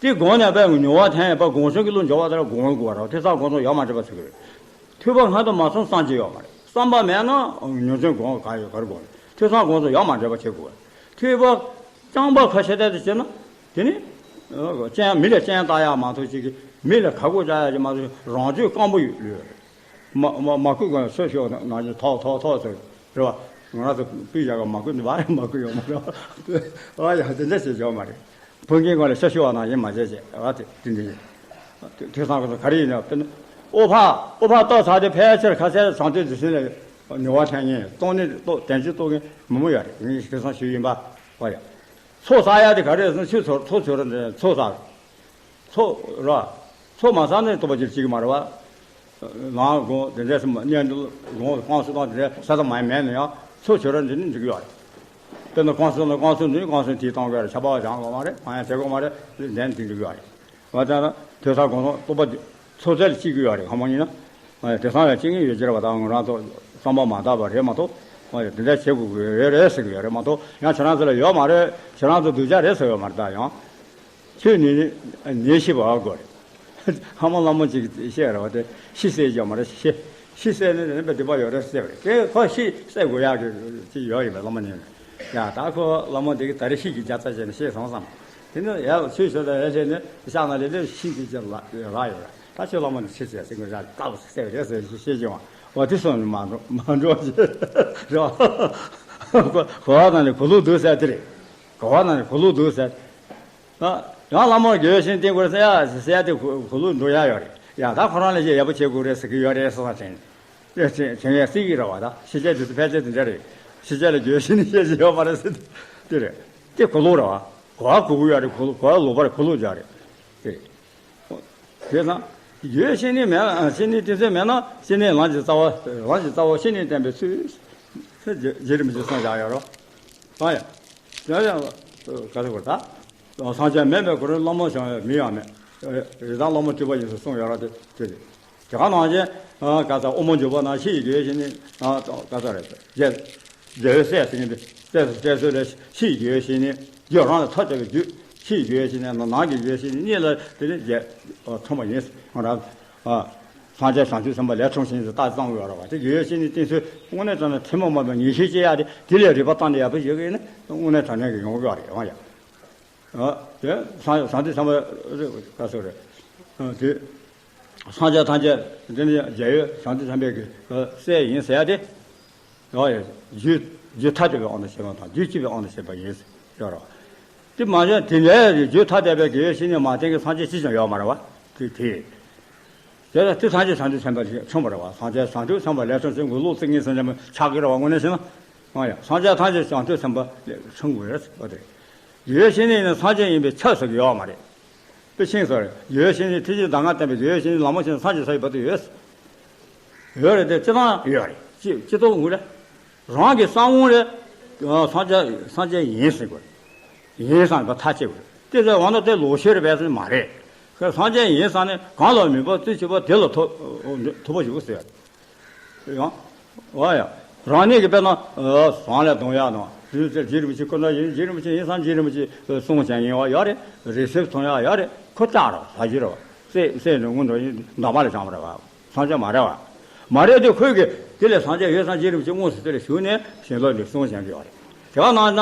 དེ་སྒོམ་ནས་དཔེ་མྱུར་བ་ཐོན་ཡས་པ་སྒོམ་ཆུང་གི་གླུ་འཇོག་པ་དེ་ལ་སྒོམ་དགོས་པ་རེད། ཐོས་བསམ་སྒོམ་གསུམ་ཡོད་མ་འགྲིག་པ་ཟེར་གི་རེད། ཐོས་པ་སྔ་དུ་མ་སོང་བསམ་གྱི་ཡོད་མ་རེད། བསམ་པ་མེད་ན་མྱུར་ཆེན་སྒོམ་ག་ཡོད་ག་རེ་དགོས་རེད། ཐོས་བསམ་སྒོམ་གསུམ་ཡོད་མ་འགྲིག་པ་བྱེད་དགོས་རེད། ཐོས་པ་རྐྱང་པ་ཁ་ཤས་དེ་བྱས་ན། དེ་ནི། སྤྱན་མི་ལ་སྤྱན་ལྟ་ཡག་མ་གཏོགས་ཅིག་གིས་མི་ལ་ཁ་སྐོང་བྱ་ཡག་ཅིག་མ་གཏོགས་རང་ཆོས་སྐམ་པོ་ཡོད་ལོས་རེད། མ་མ་མ་བསྐུལ་གོང་ལ་ཤོ་ཤོ་ནང་བཞིན་ཐོག་ཐོག་ཐོག་ཟེར་རེད་བ། ང་རང་ཚོ་སྤུས་བཞག་ག་མ་བསྐུལ་ནི་བ་རེད་མ་བསྐུལ་ཡོང་མ་རེད་བ། ཨ་ཡ་དེ་འདྲ་བྱེད་ཆོག་མ་རེད། ཕུང་མཁན་གོང་ལ་ཤོ་ཤོ་བ་ནང་བཞིན་མ་བྱེད་བྱེད་བ་དེ་དེ་འདྲ་ཡིན། དེ་དེང་སང་གི་ག་རེ་ཡིན་ན་དཔེར་ན་ཨོ་ཕ་ཨོ་ཕ་ཏོག་ཚ་དེ་ཕལ་ཆེར་ཁ་སའི་བཟང་སྤྱོད་འདི་ཚོ་ལ་ནུས་པ་ཐོན་མཁན་གཏོང་ནི་གཏོང་དན་ཅིག་གཏོང་མཁན་མང་པོ་ཡོད་རེད། ངས་དེང་སང་ཞུས་ཡིན་པ་བ་ཡ། ཚོགས་བསགས་ཡ་དེ་ག་རེ་ཟེར་ན་ཆུ་ཚོད་ཚོགས་ཚོད་རེད་འདི་ཚོགས་བསགས། ཚོགས་ར། ཚོགས་མ་བསགས་ན་སྟོབས་པ་ཅིག་སྐྱེ་གི་མ་རེད་བ། ལངས་དགོངས་དེ་འདྲ་སེ་མ་བསྙེན་དགོངས་དགོངས་སུ་བཏང་དེ་འདྲ་ས་ད་མ་མེད་ན་ཡང་ཚོགས་ཆོས་ར་འདི་ནི་འགྲིག་གི་ཡོད་རེད། དཔེར་ན་བསྐང་གསོ་ན་བསྐང་གསོ་འདི་ནི་བསྐང་གསོ་དེའི་གཏོང་དགོས་རེད། ཆར་པ་བ་སྦྱང་དགོས་མ་རེད། གང་ཡང་བྱེད་དགོས་མ་རེད། འདི་འདྲ་ནི་འགྲིག་གི་ཡོད་རེད། བ་དེ་ན་དེ་ས་དགོངས་དག་སྟོབས་པ་འདི་ཚོགས་རྫས་ལ་སྐྱེ་གི་ཡོད་རེད། ཧ་མ་ཡིན་ན། དེང་སང་ཡང་སྐྱེ་ངེས་ཡོད་ཀྱི་རེད་བ། ད་ང་རང་ཚོ་བསམ་པ་མ་དག་པ་རེད་མ་གཏོགས། དེ་འདྲ་བྱེད་དགོས་ཀྱི་ཡོད་རེད་ཟེར་གི་ཡོད་རེད་མ་གཏོགས། ཡང་ཁྱེད་རང་ཚོ་ལ་ཡོད་མ་རེད། ཁྱེད་རང་ཚོ་སྡུག་ཅག་རེད་ཟེར་ཡོད་མ་རེད། ད་ཡང་ཁྱོད་ནི་ནད་ཤི་བ་དགོས་རེད། ཧ་མ་ལ་མོ་ཅིག་བཤད་རེད་བ། དེ་ཤི་བསད་ཀྱི་ཡོད་མ་རེད། ཤི་ཤི་བསད་ནི་དེ་ནི་དཔེ་སྡིག་པ་ཡོད་རེད་ཟེར་བ་རེད། དེ་ཁོ་ཤི་བསད་དགོས་ཡག་གི་ཅིག་ཡོད་ཡིན་པས་བླ་མ་ནི། ཡ་ད་ཁོ་བླ་མ་དེ་གི་ད་རེ་ཤི་གི་རྒྱ་ཚ་བྱས་ནས་ཤི་སོང་བསམ། དེ་ནི་ཡ་ཆོས་ཞུ་ད་ཡ་བྱས་ནས་ཤག་ན་རེ་རེ་ཤི་གི་ཅིག་ལ་རག་ཡོད་རེད། ད་ཁྱོད་བླ་མ་ནི་ཤི་ཟེར་ཟེར་གི་ར་ཀ་བ་ཟེར་རེད་ཟེར་ཤི་ཤི་ཀྱང་བ་དེ་སོང་ནི་མ་འགྲོ་མ་འགྲོ་ཟེར་རེད་བ། གོ་བ་དང་ནི་གོ་ལུགས་འདུག་ཟེར་དེ་རེད། གོ་བ་དང་ནི་གོ་ལུགས་འདུག་ཟེར། ཡང་བླ་མར་དགེ་བའི་བཤེས་གཉེན་བསྟེན་དགོས་ཟེར་ཡ་ཟེར་ཡ་དེ་གོ་ལུགས་འགྲོ་ཡ་ཡོད་རེད། ཡ་ད་ཁོ་རང་ལ་ཞེ་ཡག་པོ་བྱེད་དགོས་རེད་ཟེར་གི་ཡོད་རེད་བསམ་དྲན། དེ་དྲན་དྲན་ཡ་སྲིད་ཀྱི་རེད་བ། ད་ཕྱི་རྒྱལ་དེ་ཚོ་ཕལ་ཆེར་དེ་འདྲ་རེད། ཕྱི་རྒྱལ་ལ་དགེ་བའི་བཤེས་གཉེན་བཤད་ཀྱི་ཡོད་མ་རེད་ཟེར་དེ་རེད། དེ་གོ་ལུགས་རེད་བ། གོ་བ་གོ་གི་ཡོད་རེད། གོ་ལུགས་གོ་བ་ལོག་པ་རེད། གོ་ལུགས་འཇགས་རེད། དེ་རེད། དེ་ན་ཡོད་བཤེས་གཉེན་མེད་ན། བཤེས་གཉེན་དེ་ཚོ་མེད་ན། བཤེས་གཉེན་ལམ་གྱི་རྩ་བ། ལམ་གྱི་རྩ་བ་བཤེས་གཉེན་བསྟེན་པའི་ཚུལ། ཚུལ་རྗེ་རིན་པོ་ཆེས་གསུངས་བཞག་ཡོད་རོ། ཨ་ཡ། དེ་ཡང་ག་ཚོད་གོ་ད། སངས་རྒྱས་མེད་པའི་སྐོར་བླ་མ་ཞིག་མི་ཡང་མེད། རི་དྭགས་བླ་མ་སྤྲུལ་པ་ཡིན་ཟེར་གསུངས་ཡོད་ར། དེ་དེ་རེད། དེ་ག་ནང་བཞིན་ག་ཚ་དབུ་མ་འཇུག་པ་ན་ཕྱི་ཡི་དགེ་བའི་བཤེས་གཉེན། ག་ཚ་རེད། རྒྱལ་རྒྱལ་བའི་སྲས་ཟེར་མཁན་དེ། སྲས་སུ་སྲས་སུ་ལས་ཕྱི་ཡི་དགེ་བའི་བཤེས་གཉེན། རྒྱུད་རང་ལ་ཐོགས་བཅས་པའི་རྒྱུད། ཕྱི་ཡི་དགེ་བའི་བཤེས་གཉེན་དང་ནང་གི་དགེ་བའི་བཤེས་གཉེན་གཉིས་ལ་དེ་ནི་རྒྱལ་མཚུངས་པ་ཡིན། ང་རང་སངས་རྒྱས་བྱང་ཆུབ་སེམས་དཔའ་ལས་འཁྲུངས་ཤིང་ཟེར་རྟགས་བརྩམས་ཡོད་ར་བ། དེ་དགེ་བའི་བཤེས་གཉེན་བསྟེན་ཚུལ་དངོས་གནས་དྲང་གནས་ཐུན་མོང་མ་ཡིན་པའི་ངེས་ཤེས་སྐྱེ་ཡག་དེ། དེ་ལས་རིག་པ་བཏང་ནས་ཡག་པོ་ཞིག་ཡོད་ཀྱི་ཡིན་ན་དངོས་གནས་དྲང་གནས་ཀྱི་ཡོང་གི་ཡོད་རེད། ཨང་ཡ། ཨ། དེ་སངས་བྱང་ཆུབ་སེམས་དཔའ་རེད། ག་ཚོད་རེད། ཨ། དེ་སངས་རྒྱས་ཐམས་ཅད་དེ་ནི་རྒྱལ་བའི་བྱང་ཆུབ་སེམས་དཔའི་གི་སྲས་ཡིན་ཟེར་ཡ་དེ། ཨ་ཡ། རྒྱུད་རྒྱུད་ཐ་དད་པའི་དབང་དུ་བྱས་པ་དང་རྒྱུད་གཅིག་པའི་དབང་དུ་བྱས་པ་ཡིན་ཟེར་ཡོད་རེད། དེ་མ་ཡིན་དེ་ནས་རྒྱུད་ཐ་དད་པའི་དགེ་བའི་བཤེས་གཉེན་མ་བསྟེན་གི་སངས་རྒྱས་གཅིག་ཀྱང་ཡོད་མ་རེད་བ། དེ་དེ། དེ་ལ་དེ་སངས་རྒྱས་བྱང་ཆུབ་སེམས་དཔའ་ཞིག་འཁྲུངས་པ་རེད་བ། སངས་རྒྱས་བྱང་ཆུབ་སེམས་དཔའ་ལས་འཁྲུངས་ཤིང་གི་ལུགས་ཚིག་ངན་སེམས་ཅན་མ་ཆགས་ཀྱི་རེད་བ། དངོས་གནས་བྱས་ན། ཨ་ཡ། སངས་རྒྱས་ཐམས་ཅད་བྱང་ཆུབ་སེམས་དཔའ་ལས་འཁྲུངས་དགོས་རེད་ཟེར་བ་དེ་རེད། དགེ་བའི་བཤེས་གཉེན་ནི་སངས་རྒྱས་ཡིན་པའི་ཆ་ཟེར་གྱི་ཡོད་མ་རེད། དཔེ་ཤིང་སོགས་རེད། དགེ་བའི་བཤེས་གཉེན་ཐེག་ཆེན་གདམས་ངག་བསྟན་པའི་དགེ་བའི་བཤེས་གཉེན་ལམ་མོ་ཆེན་སངས་རྒྱས་ས་ཡི་བར་དུ་ཡོད། ཡོད་རེད་དེ་སྤྱི་བཏང་ཡོད་རེད། སྤྱི་སྤྱི་ཚོགས་ངོས་རེད། རང་གི་བསམ་དབང་རེད། སངས་རྒྱས་སངས་རྒྱས་ཡིན་ཟེར་དགོས། ཡིན་བསམ་པ་ཐག་བཅད་དགོས། དེ་ཚོ་འོ་ན་དེ་ལོག་ཤེས་རེད་པས་ཟེར་ན་མ་རེད། ཁོས་སངས་རྒྱས་ཡིན་བསམ་ནས་གང་ལ་མོས་པ་རྩེ་གཅིག་པ་དེ་ལ་ཐོབ་ཐོབ་པ་ཞུ་ཟེར། ཡང་། འོ་ཡ། རང་ཉིད་ཀྱི་དཔེར་ན་ཟངས་ལས་གདུང་ཡག་དང་རི་རྩེ་རྗེ་རིན་པོ་ཆེ་ཁོ་ན་ཡིན། རྗེ་རིན་པོ་ཆེ་ཡིན་བསམ། རྗེ་རིན་པོ་ཆེ་གསུང་བྱས་ཡིན་བ་ཡོད་རེད། རི་སེལ་མཐོང་ཡག་ཡོད་རེད། ཁོ་ལྕགས་རེད། ཟ་རྒྱུ་རེད་བ། སྲས་སྲས་ནི་དངོས་འགྲོ་ཡིན། འདབ་མ་ལ་བྱང་བ་རེད་བ། སངས་རྒྱས་མ་རེད་བ། མ་རེད་དེ་ཁོས་ཀྱི་དེ་ལས་སངས་རྒྱས་ཡོད་བསམ། རྗེ་རིན་པོ་ཆེ་དངོས་སུ་དེ་ལ་བཞུགས་ནས་ཞལ་སློབ་ལས་གསུང་བྱས་ཀྱི་ཡོད་རེད། དེ་བ་ན་ན་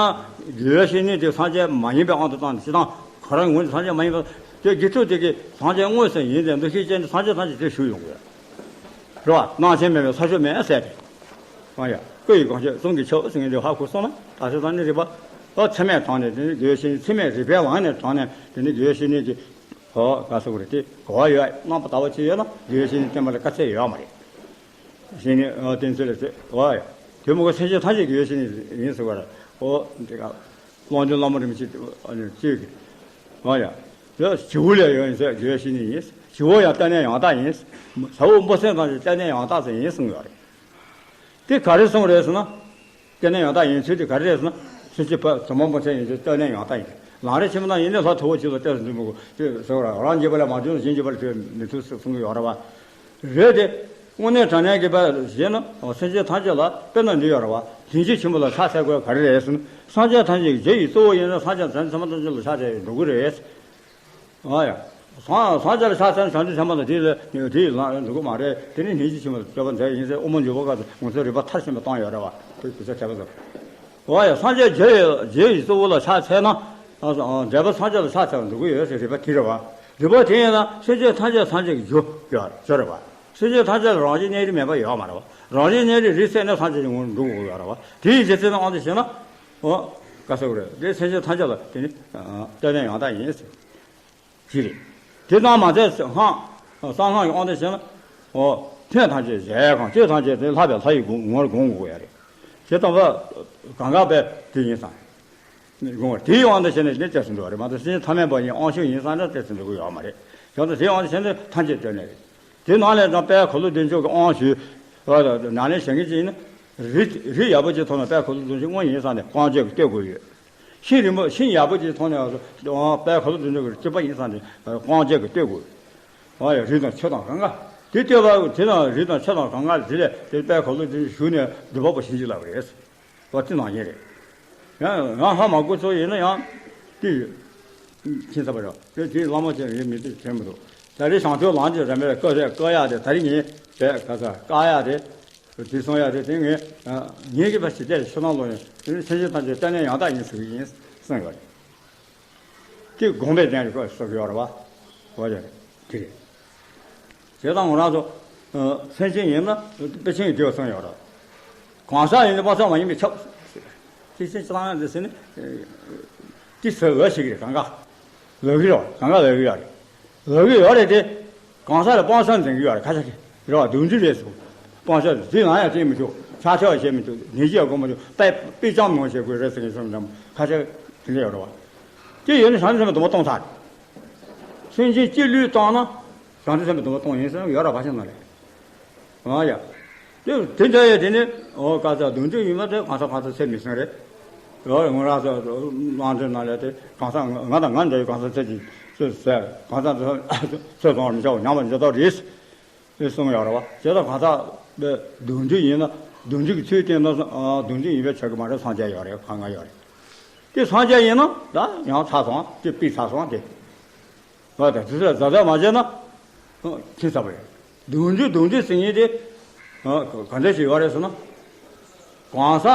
དགེ་བའི་བཤེས་གཉེན་དེ་སངས་རྒྱས་མ་ཡིན་པའི་དབང་དུ་བཏང་ནས་སྤྱི་བཏང་ཁོ་རང་ངོས་ནས་སངས་རྒྱས་མ་ཡིན་པ་དེ་དགེ་ཕྲུག་དེ་གིས་སངས་རྒྱས་དངོས་སུ་ཡིན་ཏེ་འདུ་ཤེས་ཅན་དེ་སངས་རྒྱས་ཐམས་ཅད་དེ་བཞུགས་ཡོང་གི་ཡོད་རེད་བ། སྣང་ཆེན་མེད་པའི་ས་ཕྱོགས་མེད་ཟེར་ཏེ། ཨ་ཡ། སྐུ་ཡི་གོ་འཕང་གསུང་གི་ཆོག་ཟེར་མཁན་དེ་ཧ་གོ་སོང་ན། ད་ཆ་ཚང་ནི་རིག་པ་ཨ་ཚད་མས་དྲངས་ནས། དེ་ནི་དགེ་བའི་བཤེས་གཉེན་ཚད་མས་རིག་པའི་ལམ་ནས་དྲངས་ནས། དེ་ནི་དགེ་བའི་བཤེས་གཉེན་གྱི་ཧོ་ག་ཟེར་དགོས་རེད། དེ་གོ་བ་ཡོད། རྣམ་པ་དག་པ་ཅིག་ཡོད་ན་དགེ་བའི་བཤེས་གཉེན་བསྟེན་པ་ལ་དཀའ་ཚེགས་ཡོད་མ་རེད། བཤེས་གཉེན་ཨ་བསྟེན་ཚུལ་ལ་ཟེར། ཨོ་ཡ། དེ་མོ་ག་སེམས་ཅན་ཐམས་ཅད་དགེ་བའི་བཤེས་གཉེན་ཡིན་ཟེར་བ་རེད། ཨོ་འདི་ག་ཀློང་ཆེན་བླ་མ་རིན་པོ་ཆེ་ཨ་ནི་གཅིག་གི། ཨོ་ཡ། དེ་བྱིའུ་ལས་ཡོད་ཡིན་ཟེར། དགེ་བའི་བཤེས་གཉེན་ཡིན། བྱིའུ་ཡང་ལྟ་གནས་ཡང་དག་ཡིན། ཟ་འོག་འབུ་སྲིན་ཐམས་ཅད་ལྟ་གནས་ཡང་དག་ཟེར་ཡིན་གསུངས་ཡོད་རེད། དེ་ག་རེ་གསུངས་རེད་ཟེར་ན། ལྟ་གནས་ཡང་དག་ཡིན་ཚུལ་དེ་ག་རེ་རེད་ཟེར་ན། སེམས་ཅན་བུ་དུ་མ་འབུ་སྲིན་ཡིན་ཚུལ་ལྟ་གནས་ཡང་དག་ཡིན། ལམ་རིམ་ཆེན་མོ་ནང་ཡིན་ནའི་ལྷ་མཐུ་བོ་ཆེ་ལ་གཏད་སོ་འདུག་མི་དགོས་ཅེས་ཟེར་བ་རེད། རང་རྒྱུད་པ་ལས་མ་བྱུང་ན་གཞན་རྒྱུད་པ་ལ་བྱོན་མི་ཐུབ་ཟེར་གསུང་གི་ཡོད་རེད་བ། རེད་དེ། དངོས་གནས་དྲང་གནས་ཀྱི་བར་ཞེ་ན། སེམས་ཅན་ཐམས་ཅད་ལ་དཔེར་ན་འདི་ཡོད་རེད་བ། བདེན་བཞི་ཆེན་པོ་ལ་ཕྱག་འཚལ་དགོས་ག་རེ་རེད་ཟེར་ན། སངས་རྒྱས་ཐམས་ཅད་ཀྱི་རྗེ་ཡི་གཙོ་བོ་ཡིན་ན་སངས་རྒྱས་བྱང་ཆུབ་སེམས་དཔའ་ཐམས་ཅད་ལ་ཕྱག་འཚལ་ཡི་འགྲོ་གི་རེད། ཨ་ཡ། སངས་སངས་རྒྱས་ལ་ཕྱག་འཚལ་ན་བྱང་ཆུབ་སེམས་དཔའ་དང་དེ་ལ་དེ་ཡི་ལམ་འགྲོ་གི་མ་རེད། དེ་ནི་བདེན་བཞི་ཆེན་པོ་ལ་སྤྱོད་པ་མཛད་ཡིན་ཟེར། དབུ་མ་འཇུག་པ་སྐབས་སུ་ང་ཚོས་རིགས་པ་མཐར་ཕྱིན་པ་བཏང་ཡོད་རེད་བ། དེ་དེ་ཚོ་དྲན་པ་བཟོ། ཨ་ཡ། སངས་རྒྱས་རྗེ་ཡི་རྗེ་ཡི་གཙོ་བོ་ལ་ཕྱག་འཚལ་ན། ཨ་ཨ་འདས་པ་སངས་རྒྱས་ལ་ཕྱག་འཚལ་བ་འགྲོ་གི་ཡོད་ཟེར་རིགས་པ་དེ་རེད་བ། རིགས་པ་དེ་ཡིན་ན་སེམས་ཅན་ཐམས་ཅད་སངས་རྒྱས་ཀྱི་རྒྱུ་ཡོད་རེད་བ། སེམས་ཅན་ཐམས་ཅད་ལ་རང་བཞིན་གནས་རིགས་མེད་པ་ཡོད་མ་རེད་བ། རང་བཞིན་གནས་རིགས་རིགས་སད་ནས་སངས་རྒྱས་ཀྱི་ངོ་བོར་འགྲོ་དགོས་ཡོད་རེད་བ། དེ་ཡི་རྗེས་ཚེ་ན་ཨང་དུ་བྱས་ན། ཨོ། ག་ཟེར་དགོས་རེད། དེ་སེམས་ཅན་ཐམས་ཅད་ལ་དེ་ནི་ལྟ་གནས་ཡང་དག་ཡིན་ཟེར། ཞིག་རེད། དེ་ཙམ་མ་ཟད་སྔགས་གསང་སྔགས་ཀྱི་དབང་དུ་བྱས་ན། ཨོ། ཐུན་ཐམས་ཅད་གཞལ་ཡས་ཁང་། ཆོས་ཐམས་ཅད་དེ་ལྷག་པའི་ལྷ་ཡི་ངོ་བོར་སྒོམ་དགོས་ཡ་རེད། དེ་ལྟ་བུ་གང་ག་པའི་དེ་ཡིན་ཙང་། དགོངས་པ་དེའི་དབང་དུ་བྱས་ནས་དེ་བལྟས་སུ་འགྲོ་བ་རེད་མ་གཏོགས། སེམས་ཅན་ཐ་མལ་པ་ཡིན་དབང་ཕྱུག་ཡིན་བསམ་ན་བལྟས་སུ་འགྲོ་གི་ཡོད་མ་རེད། བྱས་ཙང་དེའི་དབང་དུ་བྱས་ནས་ཐམས་ཅད་སྟོན་ནས་རེད། དེ་ནང་ལས་ཀྱང་དཔལ་ག་ལུ་སྒྲུབ་མཆོག་གི་དབང་ཞུས། ནང་ལས་བྱེད་མཁན་ཅིག་ཡིན་ན། རི་རི་ཡག་པོ་ཅིག་མཐོང་ན་དཔལ་ག་ལུ་སྒྲུབ་མཆོག་དངོས་ཡིན་བསམ་ནས་དབང་བྱས་ཀྱི་བསྟོད་དགོས་ཡོད། ཤིང་རིང་པོ་ཤིང་ཡག་པོ་ཅིག་མཐོང་ནས་དཔལ་ག་ལུ་སྒྲུབ་མཆོག་གི་སྤྲུལ་པ་ཡིན་བསམ་ནས་དབང་བྱས་ཀྱི་བསྟོད་དགོས། ཨ་ཡ། རི་དང་ཆུ་དང་གང་ག་དེ་བསྟོད་པ་དེ་དང་རི་དང་ཆུ་དང་གང་ག་དེ་ལས་དེ་དཔལ་ག་ལུ་སྒྲུབ་མཆོག་བཞུགས་ནས་སྒྲུབ་པ་པོ་བྱིན་གྱིས་བརླབས་རེད། བ་དེ་ནང་བཞིན་རེད། ཡང་ཡང་ཧ་མ་གོ་ཚོད་ཡིན་ན་ཡང་དེ་ཡོད། ཁྱིམ་ཚབ་པ་རེད། དེ་དེའི་བླ་མ་ཅན་རེད་མི་དེ་དྲན་མི་འདུག་ད་རེས་བྱང་ཆུབ་ལམ་གྱི་རིམ་པའི་བཀའ་རེད། བཀའ་ཡག་དེ་ད་རེས་ངས་བས་ག་ས་བཀའ་ཡག་དེ་དེ་གསུང་ཡག་དེ་དེ་ངས་ངེད་ཀྱི་བ་ཞི་བདེ་ཕྱི་ནང་ལོག་ཡིན། དེ་ནི་སེམས་ཅན་ཐམས་ཅད་ལྟ་གནས་ཡང་དག་ཡིན་ཟེར་གྱི་ཡིན་གསུངས་ཡོད་རེད། དེ་དགོངས་པའི་རྒྱན་རེད། ཁོ་སོགས་ཡོད་རེད་བ། འོ་ཡ་རེད། དེ་རེད། བྱས་ཙང་ང་རང་ཚོ་སེམས་ཅན་ཡིན་ན་དཔེ་ཆེན་གྱི་དེ་བ་གསུངས་ཡོད་རེད། གང་ཟག་ཡིན་ན་དཔག་བསམ་མ་ཡིན་པས་ཁྱབ། དེ་སེམས་ཅན་ལ་འདི་ཟེར་ནས་དེ་ཟེར་འོས་ཞིག་རེད། གང་ག་ལབ་གི་རེད། གང་ག་ལབ་གི་ཡོད་རེད། ལབ་གི་ཡོད་རེད་དེ། གང་ཟག་ལ་སྤང་བྱ་འཛིན་གི་ཡོད་རེད། ཁ་ཤས་ཀྱིས་རེད་བ། སྡུག་འཇུག་རེད་ཟེར། སྤང་བྱ་དེ་ནང་ཡང་བསྟེན་མི་ཆོག་ཕྱག་ཕྱིར་བྱེད་མི་ཆོག་ནད་གཞི་ཡང་སྒོམ་མི་ཆོག་དཔེ་དཔེ་ཅང་མང་བྱེད་དགོས་རེད་ཟེར་མཁན་སོང་ཙང་ཁ་ཤས་དེ་འདྲ་ཡོད་རེད་བ། དེ་ཡོད་ན་བྱང་ཆུབ་སེམས་དཔའི་སྡོམ་པ་གཏོང་ཚར་རེད། སེམས་ཅན་སྤྱི་བློས་བཏང་ན། བྱང་ཆུབ་སེམས་དཔའི་སྡོམ་པ་གཏོང་ཡིན་ཟེར་ཡོད་ར་བ་ཤིང་ནང་ལས། ཨ་ཡ། དེ་དེ་འདྲ་ཡས་དེ་ནི་ཨོ་ག་ས་གདུང་རྒྱུད་ཡིན་མ་དེ་གང་ས་གང་ས་ཚད་མི་སྲིང་རེད། ཨོ་ང་རང་ཚོ་གླང་ཆེན་ནང་ལས་དེ་གང་ས་ང་དང་ང་འདྲ་ཡི་གང་ས་ཚད་ཀྱི་ཚོད་ཟེར་གང་ས་ཚོད་སོང་བར་མི་བྱའོ་ཉམས་པར་འཇོག་ཐབས་རེད། དེ་གསུངས་ཡོད་རེད་བ། བྱས་ཙང་གང་ཟག་དེ་གདུང་རྒྱུད་ཡིན་ན་གདུང་རྒྱུད་ཀྱི་ཚུལ་བསྟན་ན་གདུང་རྒྱུད་ཡིན་པའི་ཆ་གི་མ་རེད། སངས་རྒྱས་ཡོད་རེད། གང་ག་ཡོད་རེད། དེ་སངས་རྒྱས་ཡིན་ན་ད་ཡང་ཚར་སོང་། དེ་ཕུད་ཚར་སོང་། དེ་བ་དང་དེ་ཚོ་ལ་གཟབ་གཟབ་མ་བྱས་ན་ཁྱད་མཚར་པོ་རེད། གདུང་རྒྱུད་གདུང་རྒྱུད་ཟེར་མཁན་དེ་ག་འདྲ་ཞིག་ཡོད་རེད་ཟེར་ན། གང་ཟག་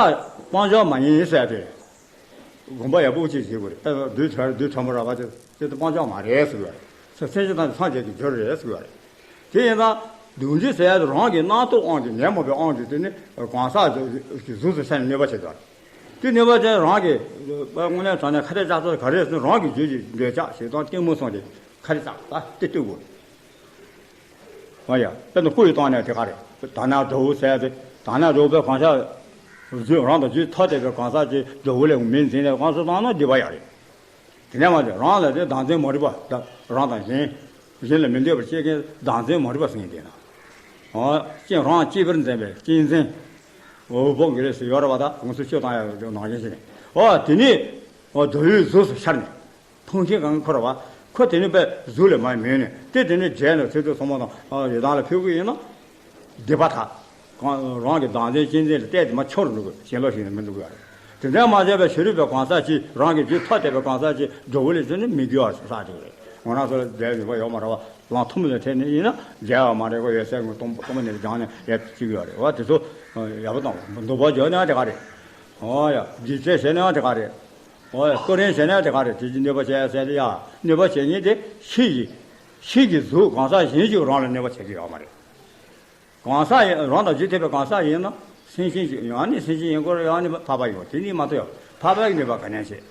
སྤང་བྱ་མ་ཡིན་ཟེར་དེ། དགོངས་པ་ཡག་པོ་ཅིག་བྱེད་དགོས་རེད། ད་རྡུལ་ཕྲ་རྡུལ་ཕྲ་མོ་ར་བ་དེ་དེ་ལྟ་སྤང་བྱ་མ་རེད་ཟེར་བ་རེད། སེམས་ཅན་དང་སངས་རྒྱས་ཀྱི་རྒྱུ་རེད་ཟེར་བ་རེད། དེ་ཡིན་ཙང་གདུང་རྒྱུད་ཟེར་ཡ་དེ་རང་གི་རྣམ་རྟོག་དབང་གིས་ཉོན་མོངས་པའི་དབང་གིས་དེ་ནི་གང་ཟག་གི་གཟུགས་སུ་ཤར་ནས་གནོད་པ་བྱེད་ཀྱི་རེད། དེ་གནོད་པ་དེ་རང་གི་དངོས་གནས་དྲང་གནས་ཁ་རས་བཅག་ཚོད་ག་རེ་ཟེར་ན་རང་གི་རྒྱུད་ཀྱི་འདོད་ཆགས་ཞེ་སྡང་གཏི་མུག་སོགས་དེ་ཁ་རས་བཅག་ད་དེ་གཏུབ་དགོས། ཨ་ཡ། དཔེར་ན་སྐུ་ཡི་སྟེང་ནས་དེ་ག་རེད། དག་སྣང་དགྲ་བོ་ཟེར་ཏེ་དག་སྣང་དགྲ་བོ་པའི་གང་ཟག་རྒྱུད་རང་དང་རྒྱུད་ཐ་དད་པའི་གང་ཟག་ཅིག་དགྲ་བོ་ལས་མི་འཛིན་ནས་གང་ཟག་བཏང་ན་སྡིག་པ་ཡག་རེད། དེ་ནས་མ་ཚད་རང་ལ་དེ་བདག་འཛིན་མ་རིག་པ་དང་རང་དང་གཞན། གཞན་ལ་མི་འདོད་པར་སྐྱེ་མཁན་བདག་འཛིན་མ་རིག་པ་ཟེར་མཁན་དེ་ན། ཨ་གཅེས་རང་གཅེས་པར་འཛིན་པའི་གཅེས་འཛིན། འོ་བོ་གི་རེད་ཟེར་ཡོད་རེད་བ། ད་ང་ཚོ་སྤྱོད་སྟངས་ཡག་ནང་བཞིན་བྱས་ནས་ཨོ་དེ་ནི་ཨོ་དགྲ་བོའི་གཟུགས་སུ་ཤར་ནས། ཕུང་ཁྱེར་གང་ཁོ་ར་བ། ཁོ་དེ་ནི་པའི་གཟུགས་ལས་མར་མོས་ནས་དེ་དེ་ནི་རྒྱལ་ལ་ཚེ་སྟོད་ཚང་མ་དང་ཡི་དམ་ལ་ཕུལ་གི་ཡིན་ན། སྡིག་པ་དག་རང་གི་བདག་འཛིན་གཅེས་འཛིན་ལ་བལྟས་ཏེ་མར་འཆོར་འགྲོ་གི། ཞེན་ལོག་ཞིག་ནི་མི་འདུག་གི་རེད། དེ་འདྲ་མ་བྱས་པའི་ཕྱི་རོལ་པའི་གང་ཟག་ཅིག་རང་གི་རྒྱུད་ཐ་དད་པའི་གང་ཟག་ཅིག་འགྲོ་བ་ལས་བརྩོན་ནས་མི་འགྱུར་བ་ཟེར་ས་དེ་རེད། ང་རང་ཚོ་ལ་རྒྱལ་ཡོད་པ་ཡོད་མ་རེད་བ། ལམ་ཐུན་མོང་ལ་ཐེབས་ནས་ཡིན་ན་རྒྱལ་བ་མ་རེད། ཁོ་ཡོད་ཚད་ངོ་སྟོང་པ་སྟོང་པ་ནས་སྦྱངས་ནས་ཡར་བཅུག་ཡོད་རེད་བ། དེ་ཚོ་ཡག་པོ་དང་འདུག་པ་བརྗོད་ན་དེ་ག་རེད། ཨོ་ཡ་སྒྱུ་རྩལ་བྱས་ན་དེ་ག་རེད། ཨོ་ཡ་སྐུ་རིམ་བྱས་ན་དེ་ག་རེད། དེ་ཅི་གནོད་པ་བྱས་ཟེར་ཏེ་ཡ་གནོད་པ་བྱེད་མཁན་དེ་ཕྱི་ཡི་ཕྱི་གི་གཟུགས་གང་ཟག་གཞན་ཞིག་རང་ལ་གནོད་པ་བྱེད་ཀྱི་ཡོད་མ་རེད། གང་ཟག་ཡིན་རང་དང་རྒྱུད་ཐེག་པའི་གང་ཟག་ཡིན་ན་སེམས་ཅན་ཅིག་ཡང་ནི་སེམས་ཅན་ཡིན་སྐོར་ཡང་ནི་འཕགས་པ་ཡིན་དེ་གཉིས་མ་གཏོགས་ཡང་འཕགས་པའི་གནོད་པ་ག་ནས་བྱེད།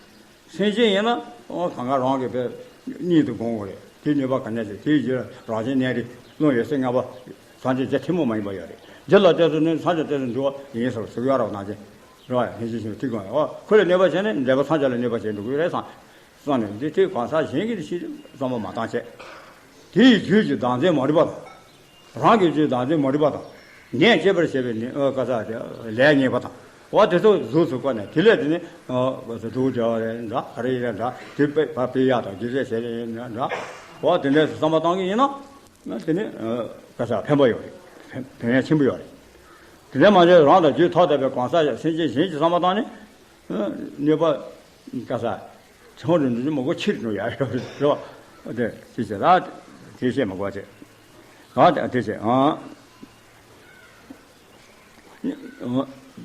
སེམས་ཅན་ཡིན་ན་ཨོ་གང་ག་རང་གི་པའི་གཉིད་དུ་དགོངས་དགོས་རེད། དེ་གནོད་པ་ག་ནས་བྱེད། དེའི་རྗེས་རང་བཞིན་གནས་རིགས་ཀློང་ཡོད་ཚད་ལྔ་པ་སངས་རྒྱས་རྒྱ་ཆེན་པོ་མ་ཡིན་པ་ཡོད་རེད། རྒྱུ་ལ་ལྟོས་ཚུལ་ནི་སངས་རྒྱས་ལྟོས་ཚུལ་འདུལ་བ་ཡིན་ཟེར་ཟེར་གི་ཡོད་རེད་ནང་བཞིན། རེད་བ། ཡང་ཧིན་ཇི་ཞིག་ཐིག་གང་ཨོ་ཁོ་ལ་གནོད་པ་བྱས་ནས་འབྲས་བུ་སངས་རྒྱས་ལ་གནོད་པ་བྱས་འགྲོ་གི་རེད་བསམ། བསམ་ནས་འདི་ཐེག་གང་ཟག་གཞན་གྱིས་ཤེས་བསམ་པ་མ་བཏང་བྱས། དེ་ཡི་རྒྱུད་ཀྱི་བདག་འཛིན་མ་རིག་པ་དང་། རང་གི་རྒྱུད་བདག་འཛིན་མ་རིག་པ་དང་། ཉེས་སྤྱོད་པར་བྱེད་པའི་ནི་ཨོ་ག་ས་དེ་ལས་ཉེས་པ་དང་། འོ་དེ་ཚོ་གཟུགས་སུ་བཀོད་ནས་དེ་ལས་དེ་ནི་ཨོ་ག་ས་དུག་སྦྱར་བ་རེད་འདྲ་ག་རེ་རེད་འདྲ་དེ་དཔེ་ཕ་དཔེ་ཡག་དང་སྒྱུ་རྩལ་བྱེད་རེད་འདྲ། འོ་དེ་འདྲས་སུ་བསམ་པ་བཏང་གི་ཡིན་ན། དེ་ནི་ཨོ་ག་ས་ཕན་པ་ཡོད་རེད། ཕན་ཕན་ཡག་ཆེན་པོ་ཡོད་རེད། དེ་ནས་མ་ཟད་རང་དང་རྒྱུད་ཐ་དད་པའི་གང་ཟག་ཡང་སེམས་ཅན་གཞན་གྱི་བསམ་པ་བཏང་ནས། གནོད་པ་ག་ས་ཆུང་རུ་འགྲོ་རྒྱུ་མི་དགོས། ཆེ་རུ་འགྲོ་ཡག་ཡོད་རེད་བ། དེ་ཅི་བྱེད་ད་དེ་བཤད་མི་དགོས་བྱས། ཨ་དེ་བྱེད་ཨ།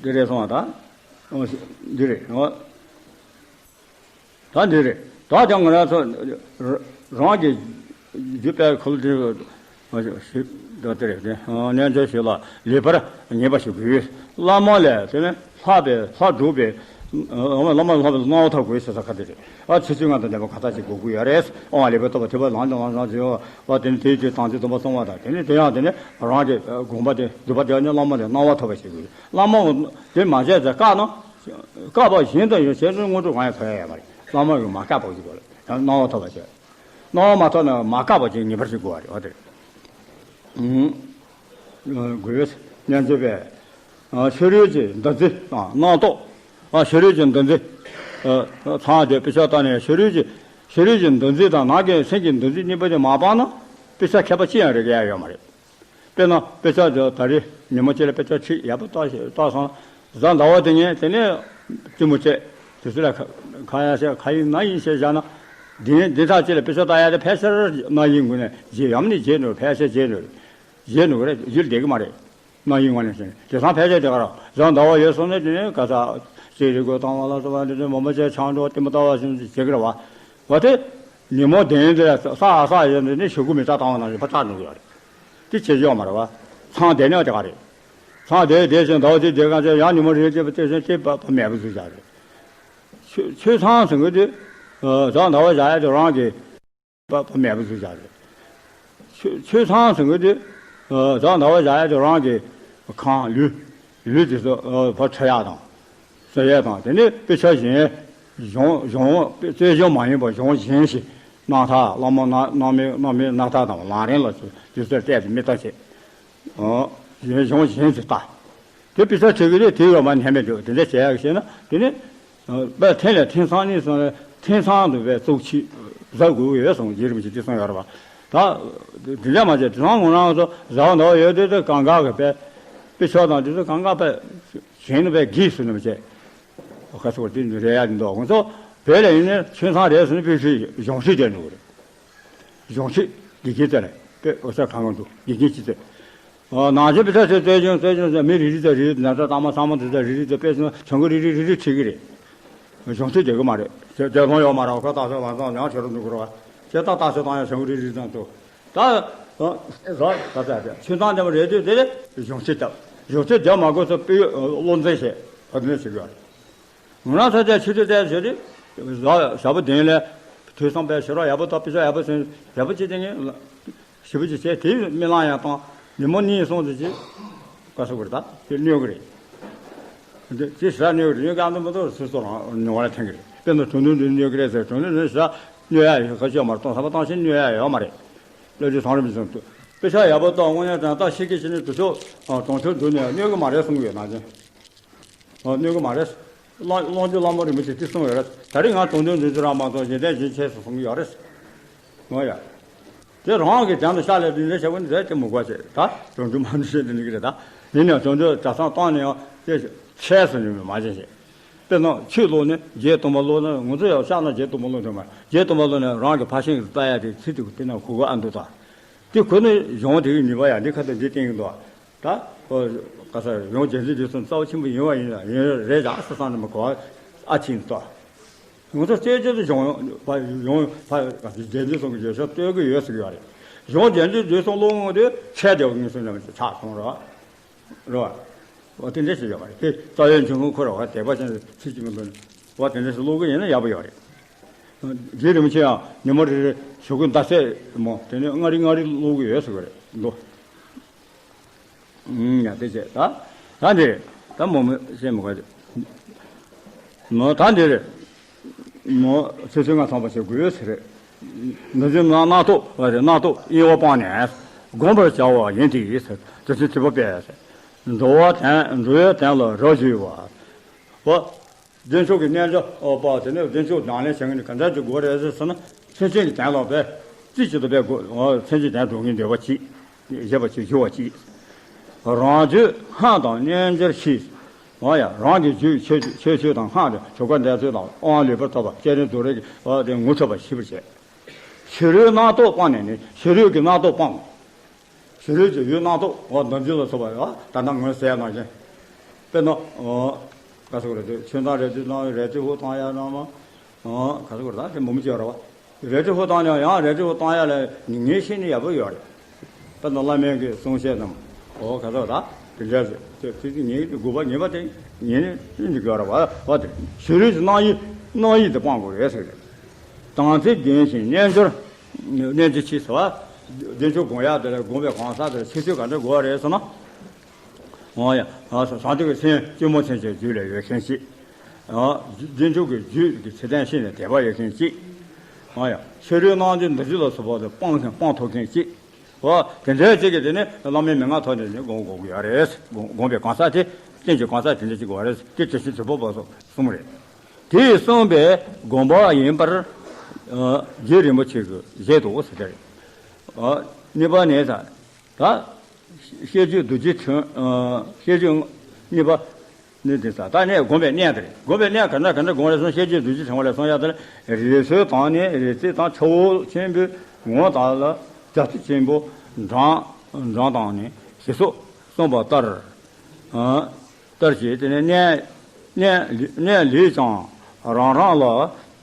འདི་རེད་སོང་བ་ད། འདི་རེད་ཨ། ད་འདི་རེད། ད་ཀྱང་ང་རང་ཚོ་རང་གི་རྒྱུད་པའི་ཁུལ་དེ་ཞིག་ད་དེ་རེད་དེ་རྣལ་འབྱོར་ཞིག་ལ་ལེགས་པར་ངེས་པ་ཞིག་དགོས། བླ་མ་ལས་དེ་ནས་ལྷག་པའི་ལྷག་སྒྲུབ་པའི་བླ་མ་ལྷག་པའི་སྣང་བ་ཐོབ་དགོས་ཟེར་ས་ཁ་དེ་རེད། ཨ་ཆོས་ཚུལ་ལྔ་དང་ལྡན་པ་ག་ད་ཅིག་དགོས་ཀྱི་ཡོད་རེད། ཨོ་ལེགས་པར་རྟོགས་པ་ཐོས་པ་ལམ་དང་ལམ་སྦྱངས་བྱེད་པ་དེ་ནས་དེའི་རྒྱུད་དམ་ཚིག་སྡོམ་པ་སྲུང་བ་དང་དེ་ནས་དེ་ཡང་དེ་ནས་རང་གི་དགོངས་པ་དེ་སྒྲུབ་པ་དེ་ནས་བླ་མ་ལས་སྣང་བ་ཐོབ་པ་ཞིག་དགོས། བླ་མ་དེ་མ་བྱས་ཚེ་བཀག་ན། བཀག་པ་གཞན་དང་ཡང་བྱས་ན་དངོས་གྲུབ་གང་ཡང་ཐོབ་ཡ་ཡོད་མ་རེད། བླ་མ་གིས་མ་བཀག་པ་ཞིག་དགོས་རེད། ཡང་སྣང་བ་ཐོབ་པ་བྱས། སྣང་བ་མ་ཐོབ་ན་མ་བཀག་པ་ཅིག་ངེས་པར་ཞིག་དགོས་པ་རེད་བ་དེ། ཨུམ། དགོས་པས་སྙམ་བརྗོད་པས། ཕྱི་རོལ་གྱི་འདུ་འཛི་དང་རྣམ་རྟོག་ཕྱི་རོལ་གྱི་འདུ་འཛི། ཚངས་དེ་དཔེ་ཆ་ལྟ་ནས་ཕྱི་རོལ་གྱི་ཕྱི་རོལ་གྱི་འདུ་འཛི་དང་ནང་གི་སེམས་ཀྱི་འདུ་འཛི་གཉིས་པོ་དེ་མ་སྤངས་ན་དཔེ་ཆ་མཁས་པ་ཅི་ཡང་རིག་ཡ་ཡོད་མ་རེད། དཔེར་ན་དཔེ་ཆ་དེ་ད་རེས་ཉིན་མོ་གཅིག་ལ་དཔེ་ཆ་ཁྲིད་ཡག་པོ་བལྟས་བལྟས་སོང་། གཟའ་ཟླ་བ་དེ་ཉིན་དེ་ནས་བཙུན་མོ་བྱས། དེ་ཚོ་ལ་ཁ་ཁ་ཡ་བྱས་ཁ་ཡིན་ན་ཡིན་བྱས་བཞག་ན། འདི་འདི་དག་ཅིག་ལ་དཔེ་ཆ་ལྟ་ཡ་དེ་ཕལ་ཆེར་རྣ་ཡི་ངོས་ནས་བརྗེད་ཡམ་ནི་བརྗེད་ནུས་ཕལ་ཆེར་བརྗེད་ནུས་བརྗེད་ནུས་རེད། ཡུལ་བསྡད་གི་མ་རེད། རྣ་ཡི་ངོས་ནས་བྱས་ནས་དེང་སང་ཕལ་ཆེར་དེ་ག་ར་གཟའ་ཟླ་བ་ཡོད་སོང་ན་དེ་ནས་ག་ས་ཅིག་རི་མགོ་བཏང་བ་ལ་སོགས་པ་འདི་འདྲ་མོ་མ་བྱས་ཆང་འགྲོ་ལྟད་མོ་ལྟ་བ་བཞིན་བྱེད་གི་རེད་བ། བ་དེ་ཉིན་མོ་དེ་འདི་ལ་ས་ཨ་ས་ཡོད་འདི་ནས་ཞུ་གུ་མི་ལྟ་བཏང་བ་ནང་བཞིན་ཕར་བཏགས་འགྲོ་གི་ཡོད་རེད། དེ་བྱེད་ཀྱི་ཡོད་མ་རེད་བ། ཚང་བསྡད་ནས་དེ་ག་རེད། ཚང་བསྡད་བསྡད་ཅིང་ཟླ་བ་དེ་བསྡད་གང་ཚེ་ཡང་ཉིན་མོ་རེ་བསྡད་པ་དེ་བཞིན་དེ་བ་བ་མེད་པ་བཟོས་བཞག་རེད། ཆོས་ཆོས་ཚང་ཟེར་མཁན་དེ། ཟླ་ཟླ་བ་བཞག་ཡ་དེ་རང་གི་བ་བ་མེད་པ་བཟོས་བཞག་རེད། ཆོས་ཆོས་ཚང་ཟེར་མཁན་དེ། ཟླ་ཟླ་བ་བཞག་ཡ་དེ་རང་གི་ཁང་ལུས་ལུས་དེ་ཚོ་བ་འཁྲུ་ཡ་དང་། བཟོ་ཡས་དང་དེ་ནས་དཔེ་ཆ་གཞན་གཞུང་གཞུང་རྩོད་གཞུང་མ་ཡིན་པ་གཞུང་གཞན་ཞིག་ སྣང་ཐག་བླ་མ་སྣང་སྣང་མེད་སྣང་མེད་སྣང་ཐག་དང་ལམ་རིམ་ལ་དུས་ཚོད་བལྟས་ཏེ་མི་ལྟ་བྱེད། ཨོ། གཞན་གཞུང་གཞན་གྱིས་ལྟ། དེ་དཔེ་ཆ་བྲིས་གི་རེད། དེ་ཡོད་མ་ཉན་མེད་འདུག་དེ་འདྲ་བྱས་ཡག་བྱས་ན་དེ་ནི། དཔེ་ཐེངས་ལས་ཐེངས་གསང་གཉིས་སོང་ནས་ཐེངས་གསང་དུ་བས་བཙུགས་ཆེད་ཟ་དགོས་ཡོད་གསུངས། རྗེ་རིན་པོ་ཆེས་དེ་གསུངས་ཡོད་རེད་པ། ད་དེ་འདྲ་མ་བྱས་དེང་སང་ངོ་རང་ཚོ་ཟ་བ་འདྲ་བ་ཡོད་དེ་དེ་གང་ག་གི་དཔེ་དཔེ་ཆ་དང་དེ་ཚོ་གང་ག་དཔེ་གཞན་ནི་དཔེ་དགེ་ཟེར་ནི་མ་བྱས། ཁ་སོ་དེ་འདི་རེད་ཡ་འདི་འདུག་ང་ཚོ་བོད་ལ་ཡིན་ནས་ཆོས་ཚང་རེད་ཟེར་ནས་དཔེ་ཆའི་གཞུང་ཚིག་དེ་འདུག་རེད། གཞུང་ཚིག་དགེ་རྒན་དེ་ལ་དཔེ་ཨོ་ས་གང་གང་འདུག་དགེ་རྒན་ཅི་ཚེ། ནང་ཆེན་དཔེ་ཆ་ཚོས་རྩོད་ཅུང་རྩོད་ཅུང་ཟེར། མི་རེ་རེ་ཚོས་རེ་རེ་ན་ཚ་ལྟ་མ་ཚང་མ་དེ་ཚོས་རེ་རེ་ཚོས་དཔེ་ཆ་བྱུང་གི་རེ་རེ་རེ་རེ་ཁྲིད་ཀྱི་རེད། གཞུང་ཚིག་རྒྱག་གི་མ་རེད། དེ་དེ་ལོང་ཡོད་མ་རེད། ཁོ་ལྟ་ཚོད་ལང་ཚང་ཡང་ཁྱེད་རང་འདུག་གི་རེད་བ། ཁྱེད་ད་ལྟ་ཚོད་བཏང་ཡང་བྱུང་གི་རེ་རེ་ཙམ་འདུག་ད་ཨ་ཟ་ད་ད་ད་ཆོས་ཚང་འདེམས་པ་རེད་དུས་དེ་ལས་གཞུང་ཚིག་བཏབ། གཞུང་ཚིག་རྒྱག་མ་དགོས་སོ་དཔེ་བློ་འཛིན་བྱས་བ་དེ་འདྲ་བྱེད་དགོས། ང་རང་ཚོ་དེ་ཆུ་ཚོད་བརྟན་བྱས་ཏེ་ཟ་ཞག་པོ་བདུན་ལས་དུས་སང་པའི་ཞོ་ར་ཡག་པོ་དང་དཔེ་ཆ་ཡག་པོ་ཟིན་ཡག་པོ་ཅིག་དེ་ངས་ཞེ་པོ་ཅིག་བྱས་དེ་རྨི་ལམ་ཡང་བཏང་ཉིན་མོ་གཉིད་སོང་ཚེ་ཅིག་བཀའ་སོགས་པར་ད་དེ་གནོད་གི་རེད། དེ་དེ་ཞེ་དྲག་གནོད་གི་རེད། གནོད་གི་ཨ་འདི་མ་གཏོགས་སོ་སོ་རང་ཉོ་བ་ལ་འཐེན་གི་རེད། དཔེར་ན་དྲུང་དུ་འདི་གནོད་གི་རེད་ཟེར། དྲུང་དུ་འདི་ཞེ་དྲག་གནོད་ཡ་ཡོད་ཁ་ཤས་མ་གཏོང་ས་པ་བཏང་ཤེས་གནོད་ཡ་ཡོད་མ་རེད། བློ་གྲོས་བསམ་རིམ་བཞིན་དུ། དཔེ་ཆ་ཡག་པོ་ཏོག་དངོས་གནས་དྲང་ཏག་ཤེས་ཀྱི་ཤེས་ནས་དུ་ཚོད་གྲོང་ཆོག་འདུག་ནས་གནོད་གི་མ་རེད་གསུང་གི་ཡོད་ན་ཅན། གནོད་གི་མ་རེད། གླང་གླང་ཆེན་གླང་པོ་རིན་པོ་ཆེ་དེ་གསུང་ཡོད་རེད། ད་རེས་ང་གྲོང་སྡེ་འདི་ཚོ་རང་མ་གཏོགས་གཞན་དོན་གཞན་ཆེ་སུ་གསུང་གི་ཡོད་རེད། ངོ་ཡ། དེ་རང་གི་དོན་དུ་ཤ་ལས་འདི་འདྲ་བྱ་བ་འདི་རེད་དེ་མི་དགོས་ཆེ་ད་གྲོང་ཆོག་མ་འདི་བྱེད་འདི་འདྲ་གི་རེད་ད། ཡིན་ནའང་གྲོང་ཆོག་གྲྭ་ཚང་བཏང་ནས་ཡང་དེ་ཆེ་སུ་ནི་མ་བྱེད་ཆེ། དཔེར་ན་ཆོས་ཀློག་ནས་རྗེ་དུམ་པ་ཀློག་ན་ང་ཚོ་ཡང་ཤག་ན་རྗེ་དུམ་པ་ཀློག་ཐུབ་མ་རེད། རྗེ་དུམ་པ་ཀློག་ནས་རང་གི་ཕ་ཤིང་གི་ལྟ་ཡ་དེ་ཚིག་དེ་དེ་ན་གོ་གོ་ཨ་འདུག་ད། དེ་ཁོ་ནི་གཞུང་དེ་གི་ནུས་པ་ཡང་འདི་ཁ་ཐུག་འདི་བསྟན་གི་འདུག་ད། ཨོ། ག་ས་གཞུང་རྒྱལ་མཚན་རྗེས་གསུང་རྩ་བ་ཆེན་པོ་ཡིན་བ་ཡིན་ལ་ཡིན་རེད་བཞག་ས་སང་ནི་མི་གོ་བ་ཨ་ཆིན་ཏོ། ང་ཚོ་རྩེ་གཅོད་དུ་གཞུང་ཕ་གཞུང་ཕ་ག་ཚོད་རྒྱལ་མཚན་གསུང་གི་བརྗོད་བྱ་སྟོན་གི་ཡོད་ཟེར་གི་ཡོད་རེད། གཞུང་རྒྱལ་མཚན་རྗེས་གསུང་ཀློག་ངོ་དེ་ཆད་དེ་ངེས་སུ་ཉམས་ཆག་སོང་རོགས། རེད་བ། འོ་དེ་འདྲ་ཞིག་ཡོད་པ་རེད། དེ་རྩ་བའི་འབྱུང་ཁུངས་ཁོ་ར་བ་དད་པ་ཅན་ཚིག་གཅིག་མ་ལོན་བ་དེ་འདྲ་ཞིག་ཀློག་གི་ཡིན་ན་ཡག་པོ་ཡོད་རེད། རྗེ་རིན་པོ་ཆེ་ཡང་ཉིན་མོ་རེ་རེ་ཞོགས་ཀས་ཟླ་ཚེས་མོ་དེ་ནས་ལྔ་རེ་ལྔ་རེ་ཀློག་གི་ཡོད་ཟེར་གི་རེད་འདུག་ཡ་དེ་བྱས་ད་ད་འདི་རེད། ད་མོ་མོ་བཤད་མི་དགོས་རེད། མོ་ད་འདི་རེད། མོ་ཚེ་ཚེ་ང་ཚང་པ་བྱེད་དགོས་ཟེར་རེད། འདི་ཚོའི་ནང་རྣག་ཐོག་བ་རེད། རྣག་ཐོག་གཡེང་བ་སྤངས་ནས་བསྒོམ་པར་བྱ་བ་ཡིན་ཏེ་ཟེར། དེ་ཚོའི་དྲི་བ་སྤེལ་ཟེར། འགྲོ་བ་དོན་འགྲོ་བའི་དོན་ལ་རབ་བྱུང་བ། བ། བདེ་མཆོག་གི་རྣལ་འབྱོར་པ་དེ་ནས་བདེ་མཆོག་ལག་ལེན་བྱེད་མཁན་ག་འདྲ་ཅིག་དགོས་རེད་ཟེར་ན། སེམས་ཅན་གྱི་དོན་ལ་བས་རྩེ་གཅིག་ཏུ་བས་དགོས། སེམས་ཅན་དོན་སྒྲུབ་མཁན་འདོད་པ་གཅིག་ཞེས་པ་གཅིག་ཞུ་བ་གཅིག་རང་རྒྱུད་སྔགས་དང་རྣལ་འབྱོར་གྱིས། འོ་ཡ། རང་གི་རྒྱུད་ཆོས་ཆོས་ཆོས་དང་སྔགས་དང་གྲུབ་པ་འདས་ཚུལ་དང་དབང་ལེགས་པར་ཐོབ་པ་སྤྱན་རས་གཟིགས་རིགས་ཀྱི་དེ་ངོ་འཕྲོད་པ་ཤེས་པར་བྱེད། ཕྱི་རོལ་རྣག་ཐོག་སྤངས་ནས་ནི་ཕྱི་རོལ་གྱི་རྣག་ཐོག་སྤངས། ཕྱི་རོལ་གྱི་ཡུལ་རྣག་ཐོག་འོ་འདམ་རྒྱུད་ལ་སོགས་པ་ཡོད། ད་ལྟ་ངོས་ཟེར་ནང་བཞིན། དཔེར་ན། འོ། ག་སོགས་རེད་དེ་ཆོས་མཐའ་རལ་གྲི་བཏང་རལ་གྲི་ཧུ་བཏང་ཡ་རང་མ། འོ། ག་སོགས་རེད་ད་དེ་མོ་མི་བྱེད་ར་བ། རལ་གྲི་ཧུ་བཏང་ཡང་ཡང་རལ་གྲི་ཧུ་བཏང་ཡ་ལ་ངེས་ཤེས་ནི་ཡག་པོ་ཡོད་རེད། དཔེར་ན་བླ་མའི་གི་གསུང་བཤད་རྣམས། འོ་ག་སོགས་ད་དེ་འདྲ་ཟེར་དེ་དེ་དེ་ངེས་དགོས་པ་ངེས་པ་དེ་ངེས་ནས་ཀུན་གྱི་དགོས་ར་བ་བ་དེ་ཕྱི་རོལ་གྱི་རྣག་ཡིད་རྣག་ཡིད་དེ་སྤང་དགོས་རེད་ཟེར་རེད། དམ་ཚིག་ལྡན་ཞིང་རྣལ་འབྱོར། རྣལ་འབྱོར་ཆེ་ཟེར་བ། བདེ་མཆོག་སྒོམ་ཡག་དེ་ལ་སྒོམ་པའི་གང་ཟག་དེ་ལ་ཆེ་ཤོས་ག་འདྲ་དགོས་རེད་ཟེར་ན། འོ་ཡ། ཨ་ས་སངས་རྒྱས་ཀྱི་སེམས་སྐྱེད་མོས་ཚལ་གྱི་རྒྱུད་ལ་ཡོད་མཁན་གཅིག་ཨ་བདེ་མཆོག་གི་རྒྱུད་ཀྱི་ཚད་ལྡན་ཤེས་ནས་དད་པ་ཡོད་མཁན་གཅིག་འོ་ཡ། ཕྱི་རོལ་རྣམ་འབྱེད་འདུ་བྱེད་ལ་སོགས་པ་དེ་སྤང་མཁན་སྤང་ཐུབ་མཁན་གཅིག་འོ་དེ་འདྲའི་གཅིག་གིས་དེ་ནི་བླ་མའི་མན་ངག་ཐོག་ནས་ནི་སྒོམ་དགོས་ཀྱི་ཡོད་རེད། སྒོམ་སྒོམ་པའི་གང་ཟག་དེ་རྟེན་གྱི་གང་ཟག་དེ་འདྲ་གཅིག་དགོས་རེད། དེ་དྲི་ཞིམ་དྲི་ཕོ་བ་སོགས་གསུམ་རེད། དེས་གསུངས་པའི་དགོངས་པ་ཡིན་པར། ཨ་རྗེ་རིན་པོ་ཆེ་གིས་བཞེད་དོ་ཟེར་ཏེ། ཨ་གཉིས་པ་ནས་ས། ད་བཤད་རྒྱུད་རྡོ་རྗེ་ཕྲེང་། ཨ་བཤད་རྒྱུད་གཉིས་པ་ནི་དེ་ས། ད་ནས་སྒོམ་པའི་གནས་དེ་རེད། སྒོམ་པའི་གནས་ག་འདྲ་ག་འདྲ་སྒོམ་རེད་གསུངས། བཤད་རྒྱུད་རྡོ་རྗེ་ཕྲེང་བ་ལས་གསུངས་ཡ་དེ་ལ་རི་སུལ་དང་ནི་རི་རྩེ་དང་ཆུ་བོ་ཆེན་པོའི་ངོ་དག་ལ་རྒྱ་མཚོ་ཆེན་པོ་འགྲམ་འགྲམ་དང་ནི་ཞེས་སོགས་གསུངས་པ་ལྟར། ཨ། ལྟར་བྱས་ཏེ་ནི་གནས་གནས་གནས་ལེགས་ཀྱང་རང་རང་ལ།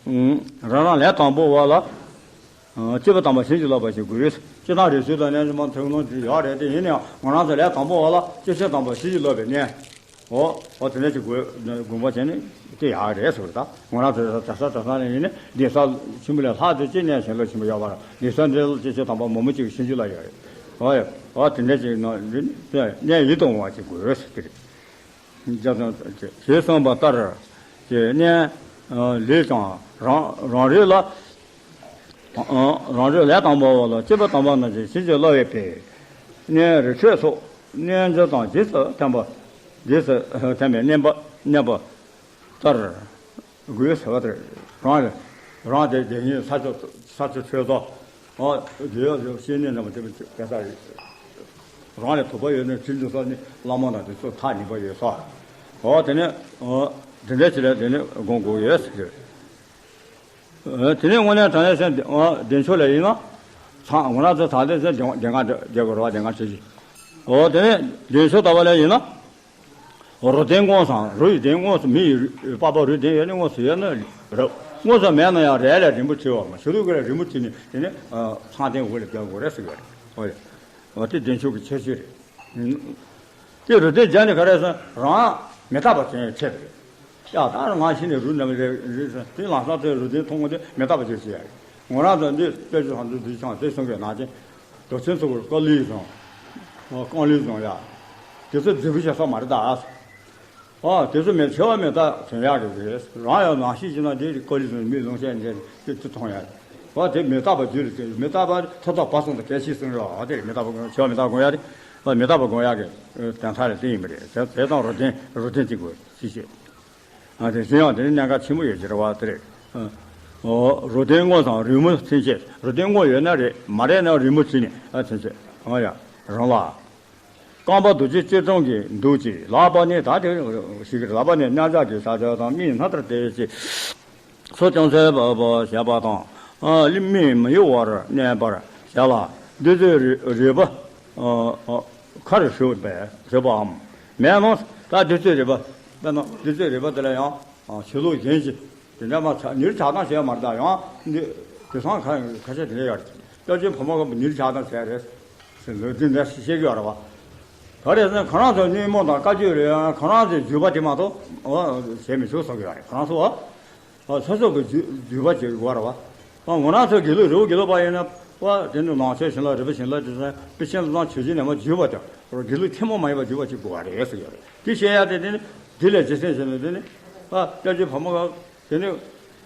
ཨུམ། རང་རང་ལས་དང་པོ་བ་ལ། ཨ་སྤྱོད་པ་དམ་པ་བྱིན་གྱིས་རློབ་པ་ཞིག་དགོས། སྤྱིར་བཏང་རི་སུལ་དང་གནས་ཆེན་པོ་ཐོན་ལོང་ཅིག་ཡོད་རེད་དེ། ཡིན་ནའང་ང་རང་ཚོ་ལས་དང་པོ་བ་ལ་སྤྱོད་ཚུལ་དམ་པ་བྱིན་གྱིས་རློབ་པའི་གནས། འོ་འོ་དེ་འདྲ་ཅིག་དགོས། དགོངས་པ་བྱས་ནས་དེ་ཡག་རེད་ཟེར་བ་རེད། ད་ང་རང་ཚོ་གྲྭ་ས་གྲྭ་ས་ནས་ཡིན་ནའི་གདན་ས་ཆེན་པོ་ལས་ལྷག་ཏུ་ཅི་གནས་བྱིན་རླབས་ཆེན་པོ་ཡོད་པ་རེད། གདན་ས་འདི་ལ་སྤྱོད་ཚུལ་དམ་པ་མང་པོ་ཅིག་བྱིན་གྱིས་རློབ་ཡོད་རེད། འོ་ཡ། འོ་དེ་འདྲ་ཅིག་ནང་འདི་ནི་གནས་ཡིད་དུ་འོང་བ་ཅིག་དགོས་ཟེར་གྱི་རེད། ཞེས་གསུངས་པ་ལྟར་གྱི་གནས་ལེགས་ཀྱང་རང་རང་རེ་ལ། རང་རིག་ལས་དང་པོ་བ་ལ་སྐྱེས་བུ་དམ་པ་རྣམས་ཀྱི་བྱིན་གྱིས་བརླབས་པའི་ཕན་ཡོན་རི་ཁྲོད་སོགས་རྣལ་འབྱོར་དང་རྗེས་སུ་ཐེམ་པ། རྗེས་སུ་ཐེམ་པའི་གནས་པ་གནས་པ་ལྟར་དགོས་ཟེར་བ་དེ་རང་རང་དེ་དེ་ཉིད་ས་ཆ་ས་ཆ་ཆོས་ཚོགས་ཨ་དེ་ཡོད་ཤེས་ནས་རྣམ་པ་དེ་དེ་ལྟར་རང་ལ་དོགས་པ་ཡོད་ན་དྲི་འདུག་ས་ནི་བླ་མ་དང་དེ་ཚོ་ཐག་ཉེ་པོ་ཡོད་ས། ཨོ་དེ་ནས་ཨོ་དེ་འདྲ་ཅིག་ལ་དེ་ནས་དགོངས་དགོས་ཡོད་ཟེར། དེ་ནས་དངོས་གནས་དྲང་གནས་སེམས་བདེ་མཆོག་ལ་ཡིན་ན། ཚང་ང་རང་ཚོ་ཚང་དེ་སེམས་བདེ་བདེ་ང་བདེ་དགོས་རེད་བ། བདེ་ང་བྱེད་ཀྱི། ཨོ་དེ་ནས་བདེ་མཆོག་ལྟ་བ་ལ་ཡིན་ན། རུ་ལྡན་དངོས་སམ་རུ་ཡི་ལྡན་དངོས་སུ་མི་ཡི་རུ་པགས་པ་རུ་ལྡན་ཡོད་ན་དངོས་སུ་ཡོད་ན་རུ། དངོས་སུ་མེད་ན་ཡང་རས་ལ་རིལ་བུ་བྲིས་པ་མ་ཞུ་རུ་གི་ལ་རིལ་བུ་བྲིས་ནས་དེ་ནས་ཚང་སྟེང་འོག་ལ་རྒྱག་དགོས་རེད་ཟེར་གི་རེད། ཨོ་ཡ། ཨོ་དེ་བདེ་མཆོག་གི་ཁྱད་ཆོས་རེད། དེ་རུ་ལྡན་སྦྱར་ནས་ག་རེ་ཟེར་རང་མི་རྟག་པ་ཅན་ཡང་ཁྱད་རེད། ཡ་ད་ང་ཤི་ནས་རུ་ནམ་རེ་རེ་ཟེར་དེ་ལམ་སང་དེ་རུ་ལྡན་མཐོང་གི་དེ་མི་རྟག་པ་ཅན་ཟེར་ཡ་རེད། ང་རང་ཚོ་འདི་དཔེ་ཆ་ཧང་འདུག་འདི་ཆང་དེ་གསུང་གི་ནང་ཆེན། རྡོ་ཆེན་ཚོ་བོར་དཀའ་ལས་བཟང་། དཀའ་ལས་བཟང་ཡ། དེ་ཚོ་རྫི་བུ་བྱ་ས་མ་རེད་ད། ཨ་དེ་ཚོ་མེད་ཆེ་བ་མེད་ད་དོན་ཡག་རེད་རེད། རང་ཡང་ནང་ཤི་ཅི་ན་འདི་དཀའ་ལས་བཟང་མི་ལོང་བཤད་འདི་དེ་དེ་མཐོང་ཡ་རེད། ཨ་དེ་མི་རྟག་པ་རྒྱུད་ལ་སྐྱེས་མི་རྟག་པ་ཐོབ་ཐོབ་པ་སོང་དང་གལ་ཆེ་སོང་ར། ཨ་དེ་མི་རྟག་པ་ཆེ་བ་མི་རྟག་དགོངས་ཡ་རེད། ཨ་མི་རྟག་པ་དགོངས་ཡག་གི་དོན་དག་ལ་བརྟེན་ཡིན་པ་རེད། དེ་དེ་དང་རུ་ལྡན་རུ་ལྡན་གཅིག་དགོས་ཞེས་བཤད། ཨ་དེ་བཞིན་ཡང་དེ་ནི་གནད་འགག་ཆེན་པོ་ཡོད་ཀྱི་རེད་བ་དེ་རེད། ཨོ་རུ་ལྡན་དངོས་སམ་རི་མོ་མཚན་བཅས། རུ་ལྡན་དངོས་ཡོད་ན་རེད། མ་རེད་ན་རི་མོ་བྲིས་ནས་ཨ་མཚན་བཅས། ཨ་ཡ་རང་ལ། རྐང་པ་རྡོ་རྗེ་སྐྱིལ་ཀྲུང་གིས་འདུག་ཅིང་ལག་པ་ནི་ད་དེ་ཞིག་གི་ལག་པ་ནི་གནམ་ལྕགས་ཀྱི་ཞབས་ཀྱུ་དང་སྨིན་སྣ་ལྟར་ཏེ་ཅི། སོ་ཅུང་ཟད་བཞག་པ་དང་སྨིན་མི་གཡོ་བར་གནས་པར་བྱ་ལ། བདུད་རྩི་རིལ་བུ་ཁར་བཞུགས་པས་བཞུགས་པའམ། མེད་ན་ད་བདུད་རྩི་རིལ་བུ་དཔེར་ན་བདུད་རྩི་རིལ་བུ་དེ་ལ་ཡང་ཆུ་ལོག་གཞན་ཞིག་དེ་འདྲ་མ་ཚ་ནི་རི་ཆགས་སྡང་བྱས་མ་རེད་ད། ཡང་འདི་དེང་སང་ཁ་ཁ་ཤས་དེ་འདྲ་ཡོད་རེད། སྐྱབས་རྗེ་ཕོ་མོ་གི་ནི་རི་ཆགས་སྡང་བྱས་རེད་ཟེར་ལོས་འདི་འདྲ་བཤད་ཀྱི་ཡོད་རེད་བ། ད་རེས་ནི་ཁོ་རང་ཚོ་སྣེ་མོ་དང་བཀའ་བརྒྱུད་རེད། ཁོ་རང་ཚོའི་བརྒྱུད་པ་དེ་མ་གཏོགས་ཨོ་བྱས་མི་ཆོག་བསམ་གྱི་ཡོད་རེད། ཁོ་རང་ཚོ་ཨོ་སོ་སོ་གི་བརྒྱུད་བརྒྱུད་པ་བྱེད་དགོས་རེད་བ། ཨོ་ང་རང་ཚོ་དགེ་ལུགས་རི་བོ་དགེ་ལུགས་པ་ཡིན་ན་ཨོ་དེ་ནི་ནང་ཆོས་བྱིན་རླབས་རི་བོ་བྱིན་རླབས་དེ་ཚོ་དཔེ་ཆེན་བླ་བྲང་ཆོས་རྗེ་ནས་མ་བརྒྱུད་པ་དེ་དགེ་ལུགས་ཐུན་མོང་མ་ཡིན་པ་བརྒྱུད་པ་བྱེད་དགོས་པ་རེད་ཟེར་གྱི་ཡོད་རེད། དེ་བཤད་ཡ་དེ་དེ་ནི་དེ་ལས་རྗེས་སེམས་བྱས་ནས་དེ་ནི་ཨོ་སྐྱབས་རྗེ་ཕོ་མོ་ག་དེ་ནི་ག་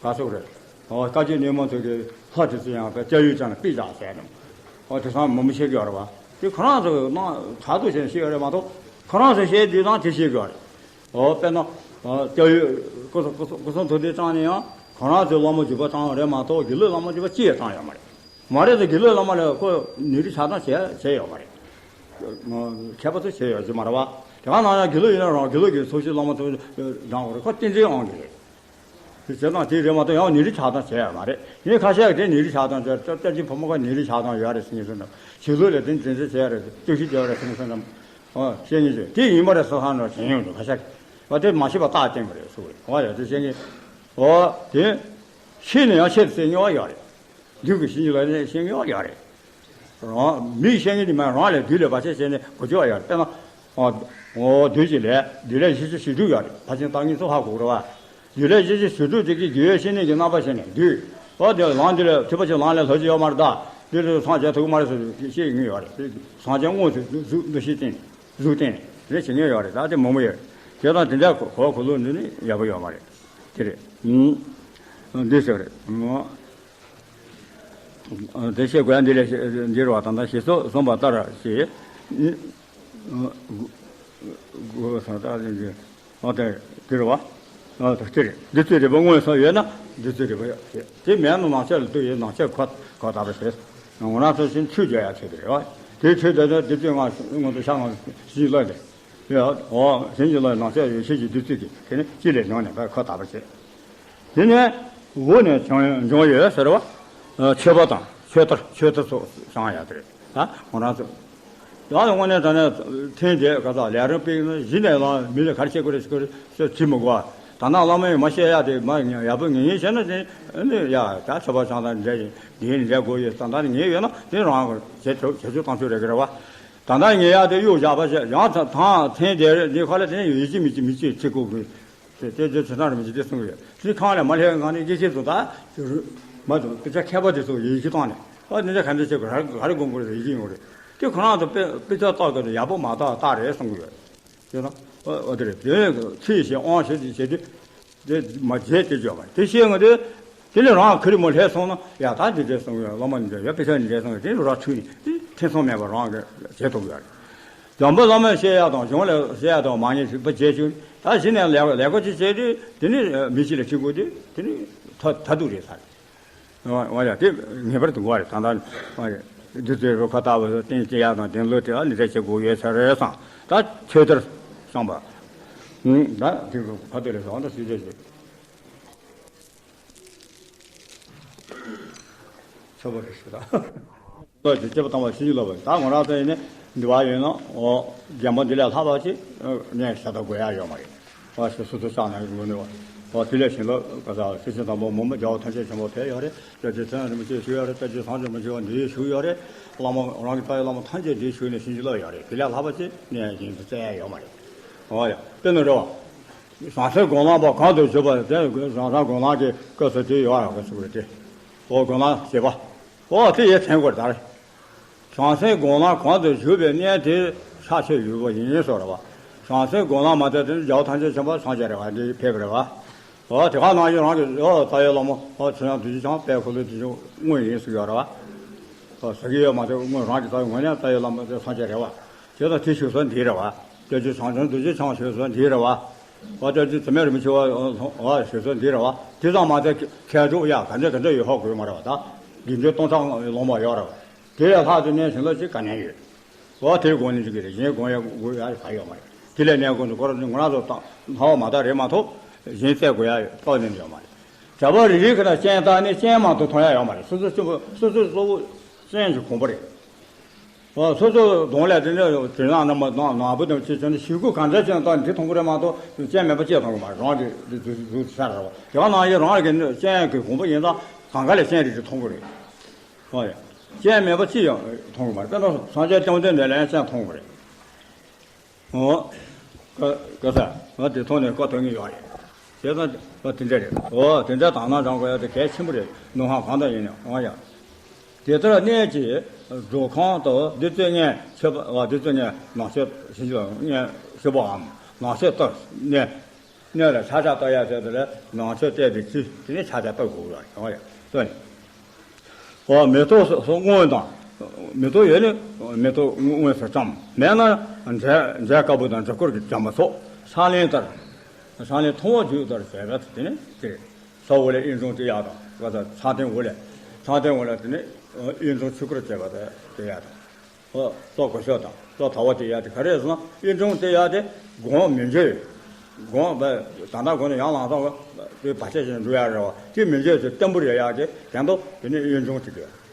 སོགས་རེད། ཨོ་བཀའ་བརྒྱུད་སྣེ་མོ་ཚོ་གི་ལྷ་དེ་ཚོ་ཡང་དཔེ་སྐྱབས་ཡུལ་ཅན་ལ་དཔེ་བཞག་བྱས་ནས་ཨོ་དེ་ཚང་མང་པོ་བཤད་ཀྱི་ཡོད་རེད་བ། དེ་ཁོ་རང་ཚོ་གི་ནང་དྲག་ཏུ་བྱས་ནས་བཤད་ཡོད་རེད་མ་གཏོགས་ཁོ་རང་ཚོ་བཤད་དུས་དང་དེ་བཤད་ཀྱི་ཡོད་རེད། ཨོ་དཔེར་ན་ཨོ་སྐྱབས་ཡུལ་སྐུ་གསུང་སྐུ་གསུང་སྐུ་གསུང་ཐུགས་རྟེན་བཏང་ནས་ཡང་ཁོ་རང་ཚོའི་བླ་མ་བརྒྱུད་པ་བཏང་བ་རེད་མ་གཏོགས་དགེ་ལུགས་བླ་མ་བརྒྱུད་པ་གཅིག་ཡང་བཏང་ཡོད་མ་རེད། མ་རེད་དེ་དགེ་ལུགས་བླ་མ་ལ་ཁོ་ནི་རི་ཆགས་སྡང་བྱས་བྱས་ཡོད་མ་རེད། མཁས་པ་ཚོ་བྱས་ཡོད་ཀྱི་མ་རེད་བ། དེ་ག་ནང་ཡང་དགེ་ལུགས་ཡིན་ན་རང་དགེ་ལུགས་ཀྱི་ཚོགས་ཞུགས་བླ་མ་ཚོ་སྦྱང་དགོས་རེད། ཁོ་བསྟན་འཛིན་དབང་གིས་རེད། དེ་བྱས་ཙང་དེ་རེད་མ་གཏོགས་ཡང་ནི་རི་ཆགས་སྡང་བྱས་ཡོད་མ་རེད། ཡིན་ཁ་ཤས་ཀྱིས་དེ་ནི་རི་ཆགས་སྡང་བྱས་སྐྱབས་རྗེ་ཕོ་མོ་ག་ནི་རི་ཆགས་སྡང་ཡོད་རེད་ཟེར་མཁན་ཚོ་དང་ཆོས་ལུགས་ལ་དེ་འཛིན་བྱེད་བྱས་ཡོད་རེད། བརྟུལ་ཞུགས་བྱས་ཡོད་རེད་ཟེར་མཁན་ཚོ་དང་བཤད་མཁན་ཚོས་དེ་ཡིན་པ་རེད་བསམ་བསམ་འདྲ་བྱེད་མྱོང་འདུག་ཁ་ཤས་ཀྱིས། ཨ་དེ་མ་ཤེས་པ་རྟགས་བསྟན་པ་རེད་ཟེར་བ་རེད། ཨོ་ཡ་དེ་བཤད་མཁན་ཨོ་དེ་ཤེས་ནས་ཡང་ཤེས་ཟེར་མྱོང་བ་ཡོད་རེད། བདུད་ཀྱི་བྱིན་གྱིས་བརླབས་ནས་བཤད་མྱོང་ཡོད་རེད། རང་མིས་བཤད་མཁན་དེ་མ་རང་ལས་བདུད་ལས་བར་ཆད་བྱས་ནས་གོ་ཆོད་ཡོད་རེད། དཔེར་ན། ཨོ་ཨོ་བདུད་ཀྱི་ལས་བདུད་ལས་བཞི་བཅུ་ཞེ་དྲུག་ཡོད་རེད། ཕར་ཕྱིན་ལྟ་ངན་སོགས་ཧ་གོ་དགོས་རེད་བ། བདུད་ལས་བཞི་བཅུ་ཞེ་དྲུག་དེ་གིས་དགེ་བའི་བཤེས་གཉེན་གྱི་རྣམ་པར་ཤེས་ནས་བདུད། ཨོ་དེ་ལམ་འདི་ལ་ཐེག་པ་ཆེན་ལམ་ལས་ལྷག་རྒྱུ་ཡོད་མ་རེད་ད། འདི་ལ་སངས་རྒྱས་ཐུབ་ཀྱི་མ་རེད་ཟེར་བཤད་མཁན་ཡོད་རེད། སངས་རྒྱས་དངོས་སུ་གཟུགས་གཟུགས་འདུ་ཤེས་བསྟན་གཟུགས་བསྟན་རེ་བྱེད་མཁན་ཡོད་རེད། ད་དེ་མང་པོ་ཡོད་རེད། དེ་དང་དེ་འདྲ་གོ་གོ་ལོ་འདི་ནི་ཡག་པོ་ཡོད་མ་རེད། དེ་རེད། ཨུམ། འདི་ཟེར་རེད། དེ་བཤད་དགོས་ཡ་འདི་ལས་འདིར་བ་དང་དང་ཞེས་སོགས་གསུངས་པ་ལྟར་ཞེས། དགོས་ས་ལྟར་འདི་འདི་ཨ་དེ་འདིར་བ། ཨ་དེ་སྟེར་བདུད་རྩི་རིལ་བུ་དངོས་སུ་ཡོད་ན་བདུད་རྩི་རིལ་བུ་ཡོད་ཞེས་དེ་མེད་ན་ནང་ཆོས་ལ་ལྟོས་ཡོད། ནང་ཆོས་ཁོ་ཁོ་ལྟ་བུ་ཞེས་ངོ་ན་ཚོ་བཞིན་ཆོས་བརྗོད་ཡ་ཆོས་དེ་རེད་བ། དེའི་ཆོས་དེ་ནི་བདུད་རྩི་ང་སྔོན་དུ་ཤ་ང་བཞི་ལ་ལས། ཡ། འོ། བྱིན་གྱིས་བརླབས་ནང་ཆོས་ཡོད་ཤེས་ཀྱི་བདུད་རྩི་གིས་དེ་ནི་ཅི་ལས་མྱོང་ནས་ཕར་ཁ་དག་པ་བྱེད། དེ་ནས་འོ་ནས་བྱུང་འབྱུང་ཡོད་ཟེར་བ། མཆོད་པ་དང་མཆོད་གཏོར་མཆོད་གཏོར་སོགས་བྱང་ཡ་དེ་རེད་ད་ཁོང་རང་ཚོ། ཡང་དངོས་གནས་དྲང་གནས་ཐེངས་འདིའི་ཁ་ཚ་ལས་རིམ་སྤེལ་ན་གཞི་ནས་ལ་མི་ལ་ག་རེ་བྱེད་དགོས་རེད་ཟེར་དགོས་རེད་ཟེར་དྲི་མི་དགོས། ད་ནང་བླ་མས་མ་བཤད་ཡ་དེ་མ་ཡག་པོ་ངེས་ངེས་བྱས་ན་དེ་ནི་ཡ་ད་མཆོད་པ་བྱང་དང་འདྲ་འདིའི་འདྲ་དགོས་ཡོད་ད་ད་ནི་ངེས་ཡོད་ན་དེ་རང་བྱེད་ཆོག་བྱེད་ཆོག་བཏང་ཆོག་རེད་གི་རེད་བ། ད་ལྟ་ངེད་ཡག་དེ་གཡུག་བཞག་པ་བྱས་ཡང་ཐང་ཐང་ཐེངས་དེ་རེད། འདི་ཁ་ལ་དེ་ནས་ཡིད་ཆེས་མི་ཆེས་མི་ཆེས་ཆེ་ཀོ་གི་དེ་དེ་དེ་ཚོ་ཚང་རེད་མི་ཆེས་དེ་གསུང་གི་ཡོད། དེ་ཁང་ལ་མ་སླེབས་ང་ནི་དགེ་བཤེས་ཚོ་ད་རུ་མ་དང་དཔེ་ཆ་མཁས་པ་དེ་ཚོ་ཡིད་ཆེས་བཏང་ནས་ཨ་ནི་ད་ག་འདྲ་བྱེད་དགོས་ར་ག་རེ་དགོངས་དགོས་རེད་ཡིད་ཆེས་ཡོང་རེད། དེ་ཁོ་རང་ཚོ་དཔེ་དཔེ་ཆ་ལྟ་དགོས་དེ་ཡག་པོ་མ་ལྟ་ལྟ་རེད་གསུང་གི་ཡོད། དེ་ན་ཨ་ཨ་དེ་རེད། དེ་ཚིག་བཤད་དབང་བཤད་དེ་བྱེད་དུས་དེ་མ་བརྗེད་དེ་བརྗོད་པ་དེ་བཤད་ང་དེ། དེ་ནས་རང་ཁུ་རི་མོ་ལྷས་སོང་ན་ཡ་ད་འདི་འདྲས་གསུངས་ཡོད། བླ་མ་འདི་འདྲས་ཡོད། དཔེ་ཆ་འདི་འདྲས་གསུངས་ཡོད། དེ་རུ་ར་ཚུད་ནས་དེ་ཐེ་ཚོམ་མེད་པར་རང་གིས་བྱེད་ཐུབ་ཡོད་རེད། འཇམ་དཔལ་བླ་མས་བཤད་ཡག་དང་གཞུང་ལས་བཤད་ཡག་དང་མ་ཉེས་ཞིག་པ་བྱེད་ཆུག་ད་གཞི་ནས་ལས་ལས་ཀ་ཅིག་བྱས་དུས་དེ་ནི་མི་གཅིག་ལ་གཅིག་དགོས་དུས་དེ་ནི་ཐ་ཐ་དུག་རེད་ས་རེད། འོ་ཡ་དེ་ངེས་པར་དུ་དགོས་རེད། ད་ལྟ་འོ་ཡ་བདུད་རྩི་རུ་ཁ་ལྟ་བུ་བསྟན་བྱེད་ཡག་དང་དེ་ལོ་དེ་ཨ་ནི་རེ་བྱེད་དགོས་ཡོད་ས་རེད་བསམ། ད་ཆོས་དར་བསམ་པ། ད་དེ་ཁ་དེ་ལས་བཟང་ད་སྲིད་རེད་ཟེར། ཆོག་པ་རེད་ཞུ་དང་། ལོ་དེ་སྐྱེས་པ་དང་པོ་ཤིང་ལོ་བ་ད་ང་རང་ཚོ་ཡིན་ནས་འདི་བ་ཡོད་ན་འོ་རྒན་པ་འདི་ལས་ལྷག་པ་ཅིག་ངས་ཤ་སྟག་དགོས་ཡ་ཡོད་མ་རེད། བ་ཞེས་སོ་སོ་ཆགས་ནས་ལོ་ནས་བ་བ་དེ་ལས་ཤིང་ལོ་ག་ས་སྲིད་ཆེན་དང་པོ་མོན་པ་རྒྱལ་བ་ཐམས་ཅད་མཁྱེན་པ་ཕེབས་ཡོད་རེད། རྒྱལ་སྲས་ཚེ་རིང་རིན་པོ་ཆེ་བཞུགས་ཡོད་རེད། རྟ་རྒྱུག་ཚེ་རིང་རིན་པོ་ཆེ་བ་འདི་བཞུགས་ཡོད་རེད། བླ་མ་རང་གི་རྩ་བའི་བླ་མ་ཐམས་ཅད་འདི་བཞུགས་ནས་ཤིང་ལོ་ཡོད་རེད། དེ་ལས་ལྷག་པ་ཅིག་ངས་ཡིན་དུ་བཙལ་ཡ་ཡོད་མ་རེད། འོ་ཡ་དེ་ནི་རེད་བ། བྱང་སེམས་སྒོམ་ལམ་པ་གང་དུ་བཞུགས་པ་དེ་བྱང་སེམས་སྒོམ་ལམ་གྱི་སྐབས་སུ་དེ་ཡོད་ར་ག་ཟེར་དགོས་རེད་དེ། འོ་སྒོམ་ལམ་ཞེས་པ། འོ་དེ་ཡི་མཚན་དགོས་ད་རེད། བྱང་སེམས་སྒོམ་ལམ་གང་དུ་བཞུགས་པའི་གནས་དེ་ཕྱག་ཕྱི་བཞུགས་པ་ཡིན་ཟེར་བ། བྱང་སེམས་སྒོམ་ལམ་མ་དེ་དེ་རྒྱལ་བ་ཐམས་ཅད་མཁྱེན་པ་སངས་རྒྱས་རེད་བ། འདི་ཕེབས་རེད་བ། འོ་དེ་ག་ནང་བཞིན་རང་གི་འོ་རྩ་བའི་བླ་མ་འོ་ཚེ་རིང་བདུད་རྩི་འཆང་དཔལ་འཁོར་ལོའི་བདུད་རྩི་དངོས་ཡིན་ཟེར་ཡོད་རེད་བ། འོ་ཟེར་གྱི་ཡོད་མ་དེ་དངོས་རང་གི་རྩ་བའི་ངོས་ནས་རྩ་བའི་བླ་མ་དེ་སངས་རྒྱས་རེད་བ། དེ་དང་དེ་བཞུགས་ས་འདི་རེད་བ། སྐྱབས་རྗེ་བྱང་ཆུབ་བདུད་རྩི་འཆང་བཞུགས་ས་འདི་རེད་བ། འོ་སྐྱབས་རྗེ་དྲི་མེད་རིན་པོ་ཆེ་བ་འོ་བཞུགས་ས་འདི་རེད་བ། དེ་ཙམ་མ་ཟད་མཁས་གྲུབ་ཡ་ག་འདྲ་ག་འདྲ་ཡོད་ཧ་གོ་ཡོད་མ་རེད་བ། ད་དགེ་འདུན་སྟོང་ཕྲག་ལོངས་པ་ཡོད་རེད་བ། དེ་ལས་ལྷག་ཏུ་གནས་ཤིང་ལོ་གཅིག་ག་ནས་ཡོད། འོ་དེ་དགོངས་ནས་འཇུག་གི་རེད། གཞན་དགོངས་ཡ་དགོས་ཡ་ག་ཡོད་མ་རེད། དེ་ལས་གནས་དགོངས་སུ་སྐོར་ནས་ང་རང་ཚོ་དང་ལྷ་བ་མ་དག་རེད་མ་གཏོགས་གཞན་བཙལ་དགོས་ཡ་ཡོད་རྟོགས་ནས་ཡོད་མ་རེད། བྱ་བ་རེ་རེ་གི་ནང་རྐྱེན་བཏགས་ནས་རྐྱེན་མ་གཏོགས་མཐོང་ཡ་ཡོད་མ་རེད། སོ་སོ་གཅིག་པུ་སོ་སོའི་གཙོ་བོ་རྐྱེན་གྱི་གོང་བུ་རེད། འོ་སོ་སོའི་གདོང་ལས་དེ་འདྲ་དྲི་ནག་ནམ་མཁའ་ནང་ནག་པོ་དང་ཅི་བྱུང་ནས་ཞིག་གུ་གང་འདྲ་ཅན་དང་འདི་མཐོང་གི་རེད་མ་གཏོགས་རྐྱེན་མེད་པ་ཅི་མཐོང་གི་མ་རེད། རང་གི་འདི་འདུག་འདུག་ས་རེད་བ། དེ་ག་ནང་བཞིན་རང་གི་རྐྱེན་གྱི་གོང་བུ་ཡིན་ཙང་གང་ག་ལས་རྐྱེན་རེ་རེ་མཐོང་གི་རེད། ཨོ་ཡ། རྐྱེན་མེད་པ་ཅི་ཡང་མཐོང་གི་མ་རེད། དཔེར་ན་སངས་རྒྱས་བཅོམ་ལྡན་འདས་ལ་ཡང་རྐྱེན་མཐོང་གི་རེད། ཨོ། ཀ་ཀ་ས། ང་དེ་ཐོག་ནས་བཀའ་ཐོན་གྱི་ཡོད་རེད། བྱས་ཙང་ང་དེ་འདྲ་རེད། ཨོ་དེ་འདྲ་དག་སྣང་སྦྱང་དགོས་ཡ་དེ་གལ་ཆེན་པོ་རེད། ནོར་ཧང་གང་དང་ཡིན་ནའང་ཨོ་ཡ། དེ་ལྟར་གནས་ཀྱི་སྒྲུབ་ཁང་དུ་བདུད་རྩི་ལྔའི་མཆོད་པ། བདུད་རྩི་ལྔའི་ནང་མཆོད་བྱེད་ཀྱི་ལ་ལྔའི་མཆོད་པའམ་ནང་མཆོད་གཏོར་ནས། སྣོད་ལ་ཕྱག་རྒྱ་བཏབ་ཡ་ཟེར་དེ་ལ་ནང་མཆོད་བཏབ་པའི་ཚུལ་དེ་ནས་ཕྱག་རྒྱ་བཏབ་དགོས་ཡོད་རེད། ཡོང་བ་ཡ་ལྟོས་ནས། འོ་མེ་ཏོག་སོགས་སྔོན་དང་། མེ་ཏོག་ཡོད་ནི་མེ་ཏོག་དངོས་སུ་བཀྲམ། མེད་ན་འབྲས་འབྲས་དཀར་པོ་དང་འབྲས་སྐོར་གྱིས་བཀྲམ་པ་སོགས་ཕྱག་ལེན་ལྟར། ཕྱག་ལེན་མཐོང་བ་བརྒྱུད་ལྟར་བྱས་པ་དེ་ནི་དེ་རེད། ས་འོག་ལས་གཡུང་དྲུང་སྟེ་ཡག་དང་བ་དང་ཕྱག་མཐོང་འོག་ལས། ཕྱག་མཐོང་འོག་ལས་དེ་ནི་གཡུང་དྲུང་ཆོས་སྐོར་བྱས་པ་དང་དེ་ཡག་དང་། ཨོ། གཙོ་གོ་ཤོག་དང་གཙོ་ད་བ་དེ་ཡག་དེ་ག་རེ་ཟེར་ན་གཡུང་དྲུང་དེ་ཡག་དེ་སྒོམ་མི་འཇུག་སྒོམ་བས་ད་ལྟ་སྒོམ་ནས་ཡང་ལངས་སོང་བ་དེ་བར་ཆད་ཅན་འགྲོ་ཡག་རེད་བ། དེ་མི་འཇུག་ཅིག་བརྟན་པོ་རེད་ཡག་དེ་དེ་ཚོ་དེ་ནི་གཡུང་དྲུང་དེ་དགོས།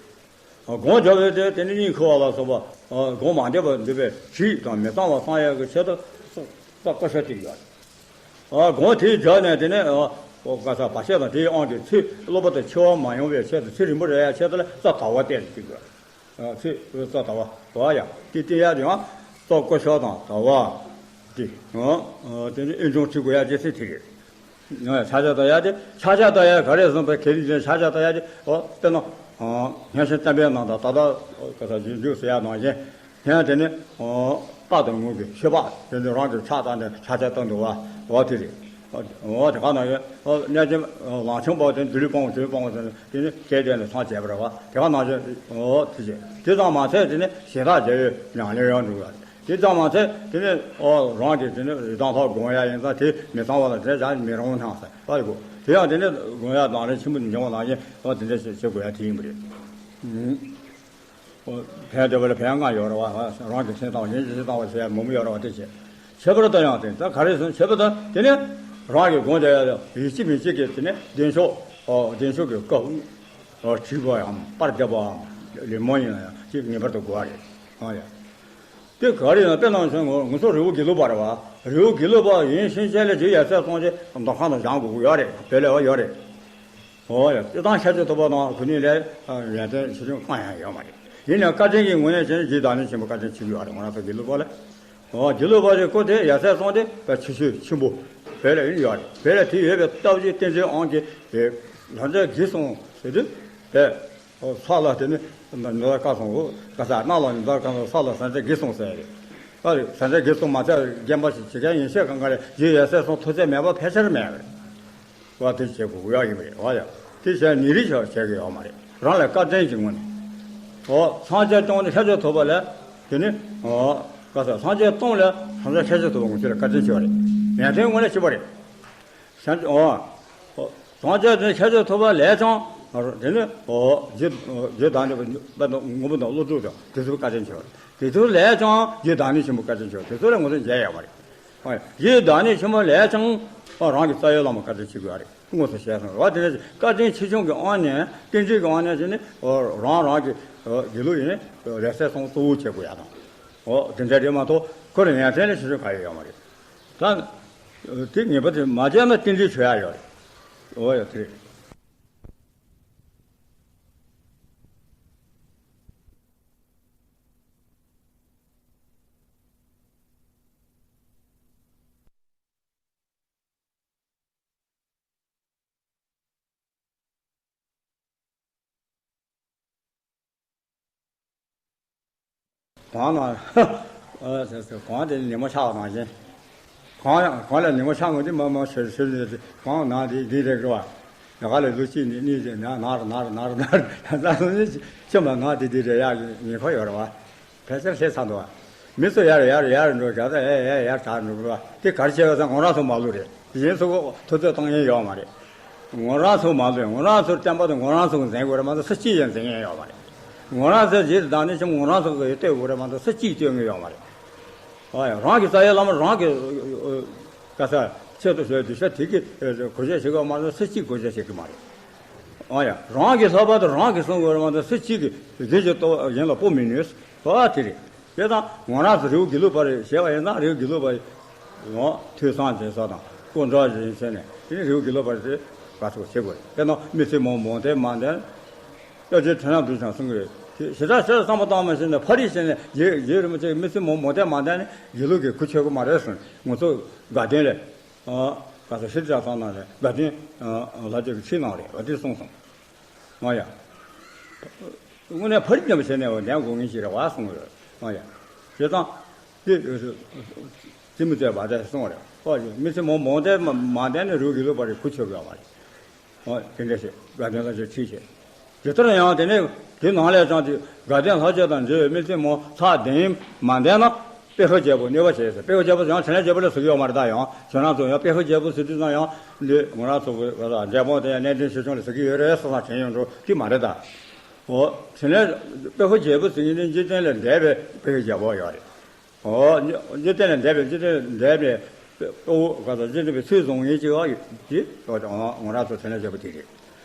སྒོམ་བརྒྱབ་པའི་དེ་དེ་ནི་གཉིད་ཁུག་པ་ལ་སོགས་པ་སྒོམ་མ་བརྒྱབ་པར་འདུག་པའི་གཞི་དང་མི་གཙང་བ་སངས་ཡག་གི་ཆེད་དུ་གཙོ་གོ་ཤོག་དེ་ཡག་དེ། སྒོམ་དེ་བརྒྱབ་ནས་དེ་ནི་ཨོ་ག་ས་བར་ཆད་དང་དེའི་དབང་གིས་ཚེ་གློ་བུར་དུ་འཆི་བ་མ་ཡོང་བའི་ཆེད་དུ་ཚེ་རིང་པོ་རེད་ཡག་ཆེད་དུ་ལ་གཙོ་ད་བ་བལྟས་ཏེ་བཅུག་དགོས། ཚིག་རྩ་ལྟ་བ་ལྟ་བ་ཡ་དེ་བསྟན་ཡ་དེ་ཡང་གཙོ་གོ་ཤོག་དང་ལྟ་བ་དེ་ཡང་དེ་ནི་ཨེ་འབྱུང་ཚིག་གོ་ཡ་ཅེས་ཚིག་དེ་རེད། ཕྱག་རྒྱ་ལྟ་ཡ་དེ་ཕྱག་རྒྱ་ལྟ་ཡ་ག་རེ་གསུངས་པའི་ཁས་ལེན་ཅན་ཕྱག་རྒྱ་ལྟ་ཡ་དེ་ཨོ་དཔེར་ན་མངོན་ཤེས་བསྟན་པའི་ནང་དང་ད་ལྟ་ག་ས་རྗེས་འཇུག་ཟེར་ཡ་ནང་བཞིན་ཡང་དེ་ནི་ཨོ་རྟག་ཏུ་ངུ་གི་མཆོད་པ་དེ་ནི་རང་གི་ཕྱག་བཏང་ནས་ཕྱག་རྒྱ་བཏང་འདུག་བ་ཨོ་དེ་རེད། འོ་དེ་ག་ནང་བཞིན་གནས་ཆེན་ལང་ཆེན་པོ་དེ་འདུལ་སྤང་བ་འདུལ་སྤང་བ་དེ་ནི་སྐད་དེ་ནི་སངས་རྒྱས་པ་རེད་བ། དེ་ག་ནང་བཞིན་འོ་དེ་བྱས་དེ་ཙམ་མ་ཚད་དེ་ནི་ཞེ་དྲག་རྒྱལ་བའི་ཉམས་ལེན་ཡང་འགྲུབ་ཡ་རེད། དེ་ཙམ་མ་ཚད་དེ་ནི་འོ་རང་གི་དེ་ནི་རི་དྭགས་ལྷ་དགོངས་ཡ་ཡིན་ཙང་དེ་མི་གཙང་བ་ལ་དེ་བྱ་མི་རུང་སྣང་ཟེར་བ་རེད་གོ། དེ་ཡང་དེ་ནི་དགོངས་ཡ་དང་ལེན་ཆེན་པོ་འབྱུང་བ་ནང་བཞིན་འོ་དེ་འདྲ་ཞིག་བྱེད་དགོས་ཡ་དེ་ཡིན་པ་རེད། ཕན་བདེ་བ་ལ་ཕན་ལྔ་ཡོད་རེད་བ། རང་གི་སེམས་དང་གཞན་གྱི་སེམས་དང་བ་ཟེར་ཡ་མང་པོ་ཡོད་རེད་བ། དེ་བྱས་ཁྱད་པར་དུ་ཡང་དེ་ད་ག་རེ་ཟེར་ན་ཁྱད་པར་དུ་དེ་ནས་རང་གི་སྒོམ་བྱ་ཡ་ཡིན་གཅིག་མིན་གཅིག་གི་དེ་ནས་བདེ་མཆོག་ཨོ་བདེ་མཆོག་གི་སྐབས་ཨོ་བྲིས་པའམ་པར་བརྒྱབ་པའམ་ལེགས་སྨོན་ཡིན་ན་ཡང་གཅིག་ངེས་པར་དུ་དགོས་པ་རེད། ཨ་ཡ། དེ་ག་རེ་ཡིན་ན་དཔེ་ནང་བཞིན་ངོ་ངོ་སོ་རི་བོ་དགེ་ལུགས་པ་རེད་བ། རི་བོ་དགེ་ལུགས་པ་ཡིན་ཕྱིན་ཆད་ལ་རྗེ་ཡབ་སྲས་ཚོ་ཆེ་མདོ་ཁང་དུ་བཞེངས་དགོས་ཀྱི་ཡོད་རེད། བོད་ལ་ཡོད་རེད། འོ་ཡ། སྤྱིར་བཏང་ཤཱཀྱ་ཐུབ་པ་དང་ཁོ་གཉིས་ལས་ཡོན་ཏན་ཆེ་ཆུང་གང་ཡང་ཡོད་མ་རེད། ཡིན་ནའང་བཀའ་དྲིན་གྱི་ངོས་ནས་བྱས་ན་རྗེ་བདག་ཉིད་ཆེན་པོ་བཀའ་དྲིན་ཆེ་གི་ཡོད་རེད། ང་རང་ཚོ་དགེ་ལུགས་པ་ལ། འོ་དགེ་ལུགས་པ་རེད། སྐུ་དེ་ཡབ་སྲས་ཚོ་དེ་དཔེ་ཆེ་ཤོས་ཆེན་པོ་བོད་ལ་ཡིན་ཡོད་རེད། བོད་ལ་དེ་ཡོད་པའི་སྟབས་ཀྱིས་བསྟན་འཛིན་དབང་གིས་དེ་ལྷ་འདྲེ་གིས་སོང་ཟེར་དུས་དེ། ས་ལ་དེ་ནི་ཉི་ཟླ་སྐར་གསུམ་འོ་ག་ས་གནམ་ལ་ཉི་ཟླ་སྐར་གསུམ་ས་ལ་ཟན་ཆ་གིས་སོང་ཟེར་རེད། ཨ་རེད། ཟན་ཆ་གིས་སོང་མ་ཚད་རྒན་པ་ཞིག་བྱེད་མཁན་ཡིན་ཤས་གང་ག་རེད། རྗེ་ཡབ་སྲས་སོང་ཐུགས་ཚད་མེད་པ་ཕལ་ཆེར་མེད་རེད། བ་དེ་བྱེད་དགོས་ཡག་ཡིན་པ་རེད་བ་ཡ། དེ་བྱས་ནི་རིགས་ཆགས་བྱེད་ཀྱི་ཡོད་མ་རེད། རང་ལ་བཀའ་དྲིན་གྱི་ངོས་ནས། འོ། སངས་རྒྱས་སྟོང་ནས་ཤཱཀྱ་ཐུབ་པ་ལ། དེ་ནི། འོ། བཀའ་ས་སངས་རྒྱས་སྟོང་ལ་སངས་རྒྱས་ཤཱཀྱ་ཐུབ་པ་ངོ་ཤེས་ལ་བཀའ་དྲིན་ཆེ་བ་རེད། ཡོན་ཏན་ངོས་ལ་ཆེ་བ་རེད། སངས་རྒྱས། འོ། འོ། སངས་རྒྱས་དེ་ཤཱཀྱ་ཐུབ་པ་ལས་ཀྱང་། དེ་ནི། འོ། རྗེ་རྗེ་བདག་ཉིད་པ་དཔལ་ལྡན་མགོན་པོ་དང་ཀླུ་སྒྲུབ་དང་དེ་ཚོ་བཀའ་དྲིན་ཆེ་བ་རེད། དེ་ཚོ་ལས་ཀྱང་རྗེ་བདག་ཉིད་ཆེན་པོ་བཀའ་དྲིན་ཆེ་བ། དེ་ཚོ་ལས་ངོ་ཚ་མཇལ་ཡོད་མ་རེད། ཨ། ཡི་བདག་ཉིད་ཆེན་མོ་ལས་ཀྱང་། ཨ། རང་གི་རྩ་བའི་བླ་མ་བཀའ་དྲིན་ཆེ་དགོས་རེད། དངོས་སུ་བཤད་སོང་བ་དེ་ནས་བཀའ་དྲིན་ཆེ་ཆུང་གི་དབང་ནས། རྟེན་འབྲེལ་གྱི་དབང་ནས་བྱས་ནས། ཨ། རང་རང་གི། ཨ། དགེ་ལུགས་ཡིན་ནས་ལེགས་གསལ་སོང་གཙོ་བོ་བྱེད་དགོས་ཡ་དང་། ཨོ། དེ་འདྲ་རེད་མ་གཏོགས་ཁོ་རང་ཡོན་ཏན་ལ་ཆེ་ཆུང་གང་ཡང་ཡོད་མ་རེད། ད་དེ་ངེས་པར་དུ་མ་བྱས་ན་རྟེན་འབྲེལ་ཆོད་ཡ་ཡོད་རེད། ཨོ་ཡ། དེ་རེད། གོང་ན། ཨ། ཟེར་ཟེར། གོང་དེ་ཉིན་མོ་ཆགས་པ་ནང་བཞིན། གོང་ཡང་གོང་ལ་ཉིན་མོ་ཆགས་འོང་དུས་མ་མ་ཤེས་ཤེས་ནས། གོང་ནང་དེ་འདི་རེད་རེད་བ། ང་ལ་ལོ་གཅིག་ནས་གཉིས་ནས་ན་ན་ར་ན་ར་ན་ར་ན་ར་ན་ར་ནས་ཁྱིམ་ལ་ང་དེ་དེ་རེད་ཡག་གི་ཉེན་ཁ་ཡོད་རེད་བ། ཕལ་ཆེར་སླེབས་ཚར་འདུག་བ། མི་ཚོ་ཡར་ཡར་ཡར་འགྲོ་རྒྱ་ད་ཨེ་ཨེ་ཡར་གྲགས་འགྲོ་གི་རེད་བ། དེ་ག་རེ་བྱས་པ་ཟེར་ན་ངོ་རང་ཚོ་མ་ལུས་རེད། གཞན་ཚོ་ཐུབ་ཚོད་བཏང་ཡས་ཡོད་མ་རེད། ངོ་རང་ཚོ་མ་ལུས། ངོ་རང་ཚོར་བསྟན་པ་དེ་ངོ་རང་ཚོ་གིས་འཛིན་དགོས་རེད་མ་གཏོགས་སུ་གཅིག་ཡང་འཛིན་ཡས་ཡོད་མ་རེད། ངོ་རང་ཚོའི་རྗེས་སུ་འབྲང་ནས་ཀྱང་ངོ་རང་ཚོ་གིས་གཏོད་དགོས་རེད་མ་གཏོགས་སུ་གཅིག་གཏོད་མཁན་ཡོད་མ་རེད། ཨ་ཡ། རང་གི་རྩ་བའི་བླ་མ་རང་གི་བཀའ་ས་ཆེད་དུ་བཟོས་གདུལ་བྱ་དེ་གིས་གུས་ཞབས་བྱེད་དགོས་མ་གཏོགས་སུ་གཅིག་གུས་ཞབས་བྱེད་ཀྱི་མ་རེད། ཨ་ཡ། རང་གི་ལྷག་པར་དུ་རང་གིས་བསྲུང་དགོས་རེད་མ་གཏོགས་སུ་གཅིག་གིས་གཞན་གྱི་ལྟོ་གཞན་ལ་སྤོ་མི་ནུས། ཨ། དེ་རེད། དེ་དང་ངོ་རང་ཚོ་རི་བོ་དགེ་ལུགས་པ་རེད་ཞེས་པ་ཡིན་ན། རི་བོ་དགེ་ལུགས་པ་ཡིན་ནོ། ཐོས་བསམ་བྱེད་ས་དང་སྐུ་འདྲ་བཞིན་བྱས་ནས། དེ་ནི་རི་བོ་དགེ་ལུགས་པ་རེད་ཟེར་བ་ཚོ་བྱེད་དགོས་རེད། དཔེར་ན་མི་ཚེ་མོ་མོ་དེ་མ་འདས་ན། ཡ། རྗེ་དྲན་ན་འདུག་ཅང་གསུང་གི་རེད། དེ་ཞེ་དྲག་ཞེ་དྲག་བསམ་བློ་བཏང་མ་ཤེས་ནས་ཕ་རིས་བྱས་ནས། རྗེ་རྗེ་རིན་པོ་ཆེ་མི་ཚེ་མོ་མོ་དེ་མ་འདས་ན་དགེ་ལུགས་ཀྱི་གུས་ཆོད་ཀྱི་མ་རེད་གསུངས། ང་ཚོ་དགའ་ལྡན་ལས། ཨ། ག་ས་ཤེས་བྱ་ཚང་ནང་ལས་དགའ་ལྡན། ཨ། ལྷ་རྗེ་གི་ཁྲིད་གནང་རེད་བ། དེ་གསུངས་སོང་། ཨ་ཡ། དངོས་གནས་ཕ་རིས་མཉམ་པོ་བྱས་ནས་འོ་ལྡན་དགོས་ངེས་ཤིག་རེད་བ་གསུངས་རེད། ཨ་ཡ། བྱས་ཙང་དེ་རྩིས་མི་རྩོད་པ་དེ་གསུངས་རེད། ཨོ། མི་ཚེ་མོ་མོ་དེ་མ་མ་འདས་ན་རི་བོ་དགེ་ལུགས་པ་རེད། གུས་ཆོད་དགོས་བ་རེད། ཨོ། དེ་འདྲ་བྱས་དགའ་ལྡན་ལྷ་རྗེ་ཁྲིད་བྱས། དེ་ལྟར་ཡང་དེ་ནས་དེ་ནང་ལས་ཀྱང་དེ་དགའ་ལྡན་ལྷ་རྗེ་དང་འབྲེལ་བའི་མི་ཚེ་མོ་ཚད་ལྡན་མ་འདས་ན། དཔལ་ཧེ་རྒྱལ་པོ་གནོད་པ་བྱེད་ཟེར། དཔལ་ཧེ་རྒྱལ་པོ་ཡང་འཕྲིན་ལས་རྒྱལ་པོ་ལ་ཟེར་གྱི་ཡོད་མ་རེད། ད་ཡང་ཁྱོད་རང་ཚོ་ཡང་དཔལ་ཧེ་རྒྱལ་པོ་ཟེར་དུས་ཙང་ཡང་འདི་ངོ་རང་ཚོ་གི་འབྲས་སྤུངས་དེ་ཡང་གནས་བརྟན་ཆོས་སྐྱོང་ལ་ཟེར་གྱི་ཡོད་རེད་བསམ་བསམ་དྲན་ཡོང་འགྲོ་གི་མ་རེད་ད། འོ། འཕྲིན་ལས་དཔལ་ཧེ་རྒྱལ་པོ་ཟེར་མཁན་དེ་འཇིག་རྟེན་ལས་འདས་པའི་དཔལ་ཧེ་རྒྱལ་པོ་ཡོད་རེད། འོ། འཇིག་རྟེན་ལས་འདས་པའི། འཇིག་རྟེན་ལས་འདས་པའི་དཔའ་བོ་ག་ཚོད་འཇིག་རྟེན་པའི་ཚུལ་བཟུང་ངེས་ཀྱི་ཡོད་དེ། ངོ་རང་ཚོ་འཕྲིན་ལས་རྒྱལ་པོ་དེ་རེད།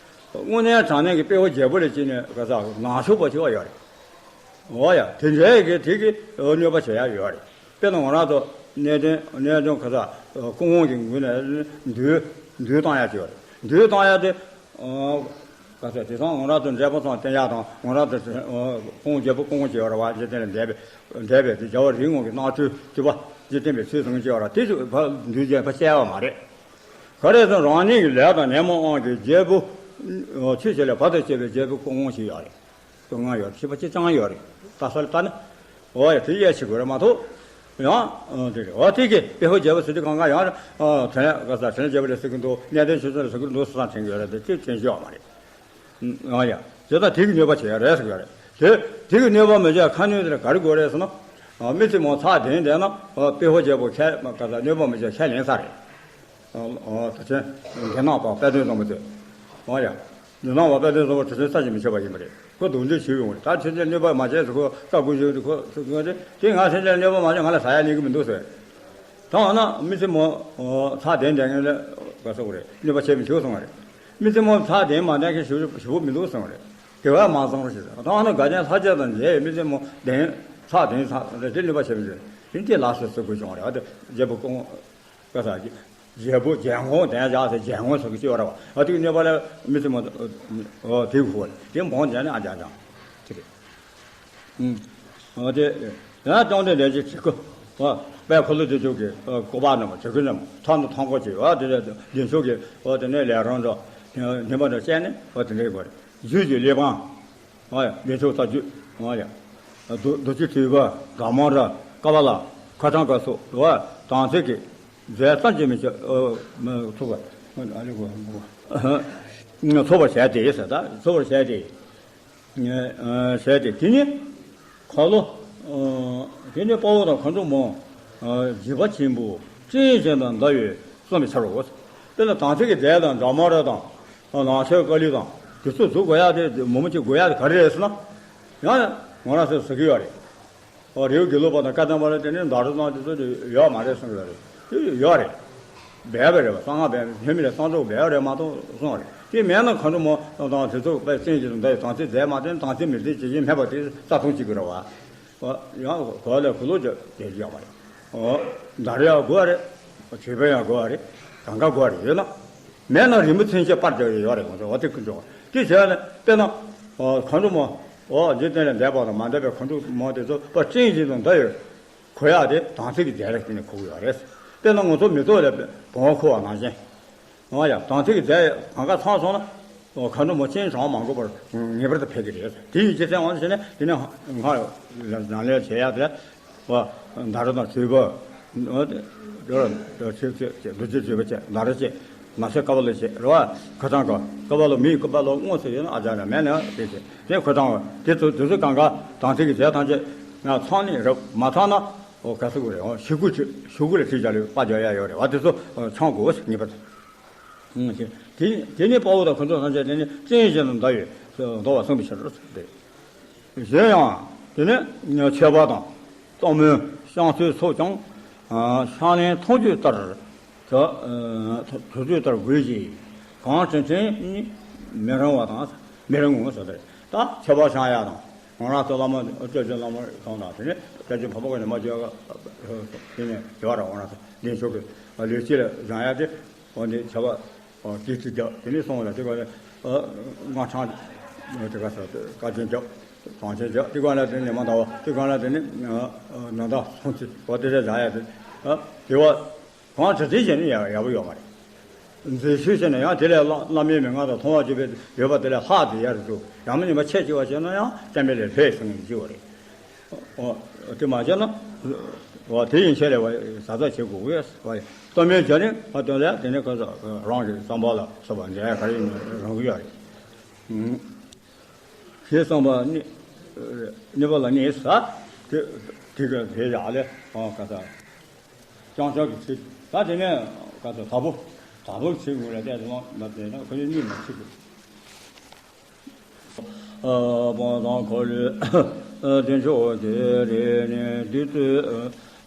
དངོས་གནས་དྲང་གནས་ཀྱི་དཔལ་ཧེ་རྒྱལ་པོ་ལ་བྱས་ནས་ག་ཚོད་ངང་ཆོག་པ་ཅིག་ཡོད་རེད། འོ་ཡ། དེ་འདྲའི་གི་དེ་གི་གནོད་པ་བྱེད་ཡ་ཡོད་རེད། དཔེར་ན་ང་རང་ཚོ་གནས་བརྟན་གནས་བརྟན་ག་ས་སྐུ་དབང་གི་ངོས་ནས་འདུལ་འདུལ་བཏང་ཡ་ཅིག་ཡོད་རེད། འདུལ་བཏང་ཡ་དེ། ཨ། ག་ས་དེང་སང་ང་རང་ཚོ་འབྲས་སྤུངས་ཚང་བསྟན་ཡ་དང་། ང་རང་ཚོ་སྐུ་དབང་རྒྱལ་པོ་སྐུ་དབང་བྱེད་ཡོད་རེད་བ། འཇིག་རྟེན་ལས་འདས་པའི་འདས་པའི་དེ་རྒྱལ་བ་རིགས་ངོ་གི་སྣང་ཚུལ་དེ་བ། འཇིག་རྟེན་པའི་ཚུལ་བཟུང་བྱེད་ཡོད་རེད། དེ་ཚོ་ཕར་འདུལ་བྱེད་ཕར་བཤད་པ་མ་རེད། ག་རེ་ཟེར་ན་རང་ཉིད་ཀྱི་ལས་དང་ནད་མུག་དབང་གིས་རྒྱལ་པོ་ཆོས་བྱེད་ལས་བར་དུ་གཅོད་པའི་རྒྱལ་པོའི་སྐུ་དབང་ཞིག་ཡོད་རེད། སྐུ་ལྔ་ཡོད་རེད། ཤེས་པ་ཅི་ཅང་ཡོད་རེད། ལྟ་ས་ལ་ལྟ་ན། འོ་ཡ། དེ་དབྱེ་ཕྱེ་དགོས་རེད་མ་གཏོགས། ཡང་། ཨ། དེ་རེད། འོ། དེ་གི་དཔལ་ཧེ་རྒྱལ་པོ་ཟེར་དུས་གང་ག་ཡང་། ཨ། འཕྲིན་ལས་ག་ས་འཕྲིན་ལས་རྒྱལ་པོ་ལ་ཟེར་གི་འདུག་གནས་བརྟན་ཆོས་སྐྱོང་ལ་ཟེར་གི་འདུག་བསམ་དྲན་གི་ཡོད་རེད་དེ། དེ་དྲན་གི་ཡོད་མ་རེད། ཨ་ཡ། དེ་ལྟར་དེ་གི་གནོད་པ་བྱེད་ཡ་རེད་ཟེར་གི་ཡོད་རེད། དེ་དེ་གི་གནོད་པ་མི་བྱེད་ཁ་སྣོན་དེ་ལ་ག་རེ་དགོས་རེད་ཟེར་ན། ཨ། མི་ཚེ་མོ་ཚད་ལྡན་བསྡད་ན། ཨ། དཔལ་ཧེ་རྒྱལ་པོ་ཁས་ག་ས་གནོད་པ་མི་བྱེད་ཁས་ལེན་ས་རེད། ཨ། ཨ། ད་ཆེན་དགེ་སྣང་བ་དཔལ་ལྡན་བཟང་པོ་དེ། ཨ་ཡ། དགེ་སྣང་བ་དཔལ་ལྡན་བཟང་པོ་དེ་ཆེན་ས་ཅིག་མི་ཆོད་པ་ཡིན་པ་རེད། ཁོ་སྡུག་འདུལ་བྱེད་ཡོང་རེད། ད་ཁྱེད་ཚོས་གནོད་པ་མ་བྱས་ཟེར། ཁོ་བཀའ་བསྒོ་བྱེད་དུས་ཁོ་ཁོ་རེད། དེ་ང་ཁྱེད་ཚོས་གནོད་པ་མ་བྱས། ང་ལ་ཟ་ཡ་ཉན་གི་མི་འདུག་ཟེར། ད་འོ་ན་མི་ཚེ་མོ་ཚད་ལྡན་བསྡད་མཁན་ལ་ག་ཟེར་དགོས་རེད། གནོད་པ་བྱེད་མི་ཆོག་གསུངས་པ་རེད། མི་ཚེ་མོ་ཚད་ལྡན་མ་བསྡད་མཁན་ཞེ་པོ་མི་འདུག་གསུངས་པ་རེད། དགེ་བ་མང་ཙམ་རོ་ཞེས་ཟེར། ད་འོ་ན་དགའ་ལྡན་ལྷ་རྗེ་དང་མཇལ་བའི་མི་ཚེ་མོ་ལྡན། ཚད་ལྡན་ཚད་ལྡན་དེ་གནོད་པ་བྱེད་མི་ཆོག་དེ་ལ་སོ་སོ་དགོས་བྱུང་བ་རེད། ཨ། དེ་རྒྱལ་པོ་སྐུ་དངོས། ག་ས་རྒྱལ་པོ་རྒྱལ་འགོང་དེ་ཡང་བཞག་ཟེར། རྒྱལ་འགོང་ཟེར་གྱི་ཅིག་ཡོད་རེད་བ། ཨ། དེ་གི་གནོད་པ་ལ་མི་ཚེ་མོ། ཨོ། དེ་གི་ཧོ་དེ་འབོང་བྱས་ནས། ཨ། རྒྱག་ཀྱང་དེ་རེད། ཨུམ། ཨོ། དེ་ཡང་སྐྱོང་ལྡན་ལས་ཀྱི་བྱེད་སྒོ། ཨོ། དཔལ་འཁོར་ལོ་བདེ་མཆོག་གི། ཨོ། བཀོད་པ་རྣམས་བྱེད་སྒོ་རྣམས་ཐ་ན་ཐང་སྐོར་གྱི། ཨོ། དེ་ལས་བདེ་མཆོག་གི། ཨོ། དེ་ནས་ལས་རང་འགྲོ་ཉི་མ་འགྲོ་བྱས་ནས། ཨོ། དེ་འདྲའི་སྒོ་རེད། རྒྱུད་ཀྱི་གླེགས་བམ། ཨོ་ཡ། བདེ་མཆོག་རྩ་རྒྱུད། ཨོ་ཡ། རྡོ་རྡོ་རྗེ་ཐེག་པ། དགའ་མོ་ར། ཀ་པ་ལ། ཁ་ཚང་ཀ་སོགས། ཨོ། དམ་ཚིག་གི་རྫས་ཐམས་ཅད་མི་ཆོག་ཨོ། མི་ཐུབ་པ། ཨ་ནི་གོ་གོ། ཚོགས་པར་བྱས་ཏེ་ཟེར། ད་ཚོགས་པར་བྱས་ཏེ། བྱས་ཏེ་དེ་ནི་ཁ་ལོ། དེ་ནི་དཔའ་བོ་དང་མཁའ་འགྲོ་མ། འཇིགས་པ་ཆེན་པོ་སྤྲིན་བཞིན་དུ་འདའ་བའི་བསམ་པའི་ཕྱིར་རོ། དཔེར་ན་དམ་ཚིག་གི་རྫས་དང་འདྲ་མ་ར་དང་། ནང་ཆོས་དཀའ་ལས་དང་དེ་ཚོ་བཟོ་དགོས་ཡ་དེ་མོ་མོ་ཅིག་དགོས་ཡ་དེ་ག་རེ་རེད་ཟེར་ན། ཡང་ང་རང་ཚོས་ཟེར་གི་ཡོད་རེད། ཨོ་རེའུ་དགེ་ལུགས་པ་དང་བཀའ་གདམས་པ་ལ་དེ་ནས་མདའ་རུ་བཏང་དེ་ཚོ་དེ་ཡོད་མ་རེད་གསུངས་ཡོད་རེད། དེ་ཡོད་རེད། སྦས་པ་རེད་བ། གསང་སྔགས་སྦས་པ་ལྷད་མེད་ལ་གསང་སྒྲོག་སྦས་པ་རེད་མ་གཏོགས་གསུངས་རེད། དེ་མེད་ན་མཁའ་འགྲོ་མ་དང་དེ་ཚོ་དཔེ་བཙན་གྱིས་འདའ་ཡི་དམ་ཚིག་རྫས་མ་བསྟེན་དམ་ཚིག་མི་བསྟེན་བྱེད་ཀྱི་མེད་པ་དེ་རྩ་ལྟུང་བྱེད་དགོས་རེད་བ། ཨོ་ཡང་གོ་ལ་གོ་ལོ་རྒྱག་རྒྱག་ཡོད་མ་རེད། ཨོ་མདའ་རུ་ཡང་དགོས་པ་རེད། བྱིས་པ་ཡང་དགོས་པ་རེད། གང་ག་དགོས་པ་རེད། ཡོད་ན། མེད་ན་རི་མོ་མཚོན་ཆས་པར་རྒྱག་ཡོད་རེད། ང་ཚོ་འོ་དེ་ཀུན་འཇོག་དེ་བྱས་ནས་དཔེར་ན། མཁའ་འགྲོ་མ། འོ་འཇིག་རྟེན་ལས་འདས་པ་དང་མ་འདས་པའི་མཁའ་འགྲོ་མ་དེ་ཚོ་པར་སྤྲིན་བཞིན་དུ་འདའ་ཡོད། གོ་ཡག་དེ་དམ་ཚིག་གི་རྫས་རེད། དེ་ནས་གོ་གི་ཡོད་རེད། དཔེར་ན་ང་ཚོ་མི་ཚོགས་ལས་བོང་བ་འཁོར་བ་ནང་བཞིན། འོ་ཡ་དམ་ཚིག་གི་རྫས་གང་ག་ཚང་སོང་ན། མཁའ་འགྲོ་མ་སྤྲིན་གྲང་མ་འགོར་བར་ངེས་པར་དུ་ཕེབས་ཀྱི་རེད། དེ་ཡི་རྗེས་བཙན་དབང་དུ་བྱས་ནས་དེ་ནས་སྔར་ལ་ལས་བྱེད་ཡག་དེ། བ། མདའ་རུ་དང་བྱིས་པ། ལུས་ཀྱི་བྱིས་པ་བྱས། མདའ་རུ་བྱས། ནགས་ཚལ་ཀ་བ་ལ་བྱས་རེད་བ། ཁ་སང་ཀ་ཀ་བ་ལ་མི་ཡི་ཀ་བ་ལ་དངོས་སུ་ཡོད་ན་ཨ་ཅག་ལ་མེད་ན་དེ་བྱས་དེ་ཁོ་ཚང་བ་དེ་ཚོ་དེ་ཚོ་གང་ག་དམ་ཚིག་གི་རྫས་ཐམས་ཅད་ང་ཚང་ནས་རབ་མ་ཚང་ན་འོ་ག་ཚོད་རེད། འོ་ཞུ་སྐུལ་བྱེད་ཞུ་སྐུལ་ལ་ཁྲིད་བྱ་ལུས་པ་རྒྱག་ཡ་ཡོད་རེད་བ། དེ་ཚོ་ཚང་དགོས་ངེས་པར་དུ། དེ་དེ་ནས་དཔའ་བོ་དང་མཁའ་འགྲོ་ཐམས་ཅད་དེ་ནི་སྤྲིན་བཞིན་དུ་འདའ་བའི་འདའ་བ་གསུངས་པའི་ཕྱིར་རོ། གཞན་ཡང་དེ་ནི་མཆོད་པ་དང་གཏོར་མའི་བཤམས་ཚོས་སོགས་ཀྱང་ཕྱག་ལེན་མཐོང་ཆོས་ལྟར་དུ་མཐོང་ཆོས་ལྟར་དགོས་ཀྱི། གང་དྲན་དྲན་ནི་མི་རུང་བ་དང་མི་རུང་ངོ་ཟེར་ཏེ། ད་མཆོད་པ་བཤམས་ཡ་དང་ང་རང་ཚོ་བླ་མ་སྐྱབས་རྗེ་བླ་མ་གང་དང་དེ་ནི་སྐྱབས་རྗེ་འཕགས་པ་གི་ནི་མ་བརྗོད་དེ་ནི་བརྗོད་ར་ང་རང་ཚོ་ལྡན་མཆོག་གི་ལུས་དཀྱིལ་ལ་བཞེངས་ཡ་དེ། འོ་ནི་བྱ་བ། འོ་དེ་ཚིག་རྒྱབ་དེ་ནས་སོང་བ་ལ་དེ་ག་ནས་སྔགས་འཆང་དེ་ག་ས་བཀའ་བཀའ་བརྒྱུད་རྒྱབ་གྲངས་ཆེན་རྒྱབ་དེ་ག་ལ་དེ་ནས་མ་འདའ་བ་དེ་ག་ལ་དེ་ནས་ནང་ཟླ་སོང་ཚེ་འོ་དེ་རེ་བཞག་ཡ་དེ་དེ་བ་གང་དྲི་དྲི་བྱས་ནས་ཡག་ཡག་པོ་ཡོད་མ་རེད། མཛེས་ཤོས་བྱས་ན་ཡང་དེ་ལས་བླ་བླ་མའི་མན་ངག་དང་མཐོང་བ་བརྒྱུད་པའི་ཡོད་པ་དེ་ལས་ལྷག་དེ་ཡར་འགྲོ་ཡང་མིན་ཉི་མ་ཆེ་ཆེ་བ་བྱས་ན་ཡང་བསྟན་པའི་ལས་ལྷོད་སོང་གི་ཡོད་རེད། འོ། དེ་མ་བྱས་ན། འོ་དེ་ཡིན་ཆེད་ལས་བ་ཟ་ཟ་བྱེད་དགོས་ཀྱི་ཡོད་བ། གཏོར་མའི་རྒྱ་རིང་བ་དོན་ལས་དེ་ནས་ཁ་ས་རང་གི་བསམ་པ་ལ་སོགས་པ་འཇལ་ཡ་ག་རེ་ཡིན་ན་རང་གི་ཡོད་རེད། ཞེས་བསམ་པ་གནས་གནས་པ་ལ་གནས་ས། དེ་དེ་ག་དེ་ཡག་ལས་ཨ་ཁ་ས། ཅང་ཅང་གི་ཚིག་ད་དེ་ནས་ཁ་ས་དྭགས་པོ་དྭགས་པོའི་ཚིག་ངོས་ལ་བལྟས་སོང་ན་དེ་ན་ཁོ་ཡི་གཉིད་མ་ཚིག་གི། སྤང་དང་འཁོར་ལོའི་བདེ་མཆོག་གི་རིགས་ནི་བདུད་རྩི་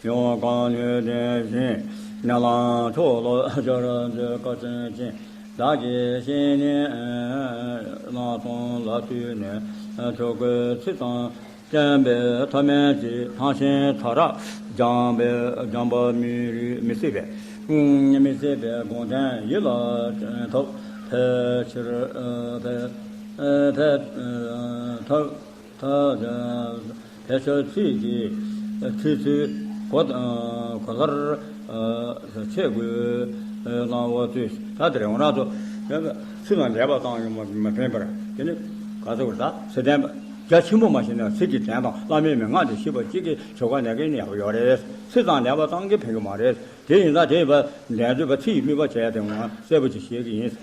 ཡོངས་གང་ནུས་ལྡན་ཞིང་། ནད་ལམ་ཕྱོགས་ལ་སྦྱར་མཛད་བཀའ་དྲིན་ཅན། བདག་གིས་བཤད་ནས་བླང་དོར་ལ་བསྟུན་ནས། ཆོས་སྐུའི་ཚིག་དང་བསྟན་པའི་ཐ་མལ་གྱི་ཐང་ཆེན་མཐའ་རབ་སྦྱངས་པའི་སྦྱངས་པ་མི་རིགས་མི་སྲིད་པའི་མི་སྲིད་པའི་དགོངས་དོན་ཡིད་ལ་ཐོབ་པའི་ཕྱིར་ཕེབས་ཕེབས་ཐབས་ཐབས་ཕལ་ཆེར་ཚིག་གི་ཚིག་ཚུལ་གོ་གོ་ལྟར་འཆད་དགོས་གནང་བ་བཅས། ད་དེ་རིང་ང་རང་ཚོ་ཚིག་ལ་ལེགས་པ་ཙམ་ཡང་མ་མ་ཕན་པར་དེ་ནི་ག་ཚོད་ད་ཚིག་དོན་རྒྱ་ཆེན་པོ་མ་ཤེས་ན་ཚིག་གི་དོན་དང་བླ་མའི་མན་ངག་དེ་ཤེས་པ་གཅིག་གིས་ཆོ་ག་ནས་ཀྱི་ནི་ཡག་པོ་ཡོད་རེད། ཚིག་ཙམ་ལེགས་པ་ཙམ་གྱིས་ཕན་གྱི་མ་རེད། དེ་ཡིན་ཙང་དེ་ཡིན་པ་འདས་དུས་པ་ཚིག་ཡིས་དམིགས་པ་བྱས་ཏེ་ངོ་གསལ་པོ་ཅིག་ཤེས་ཀྱི་ཡིན།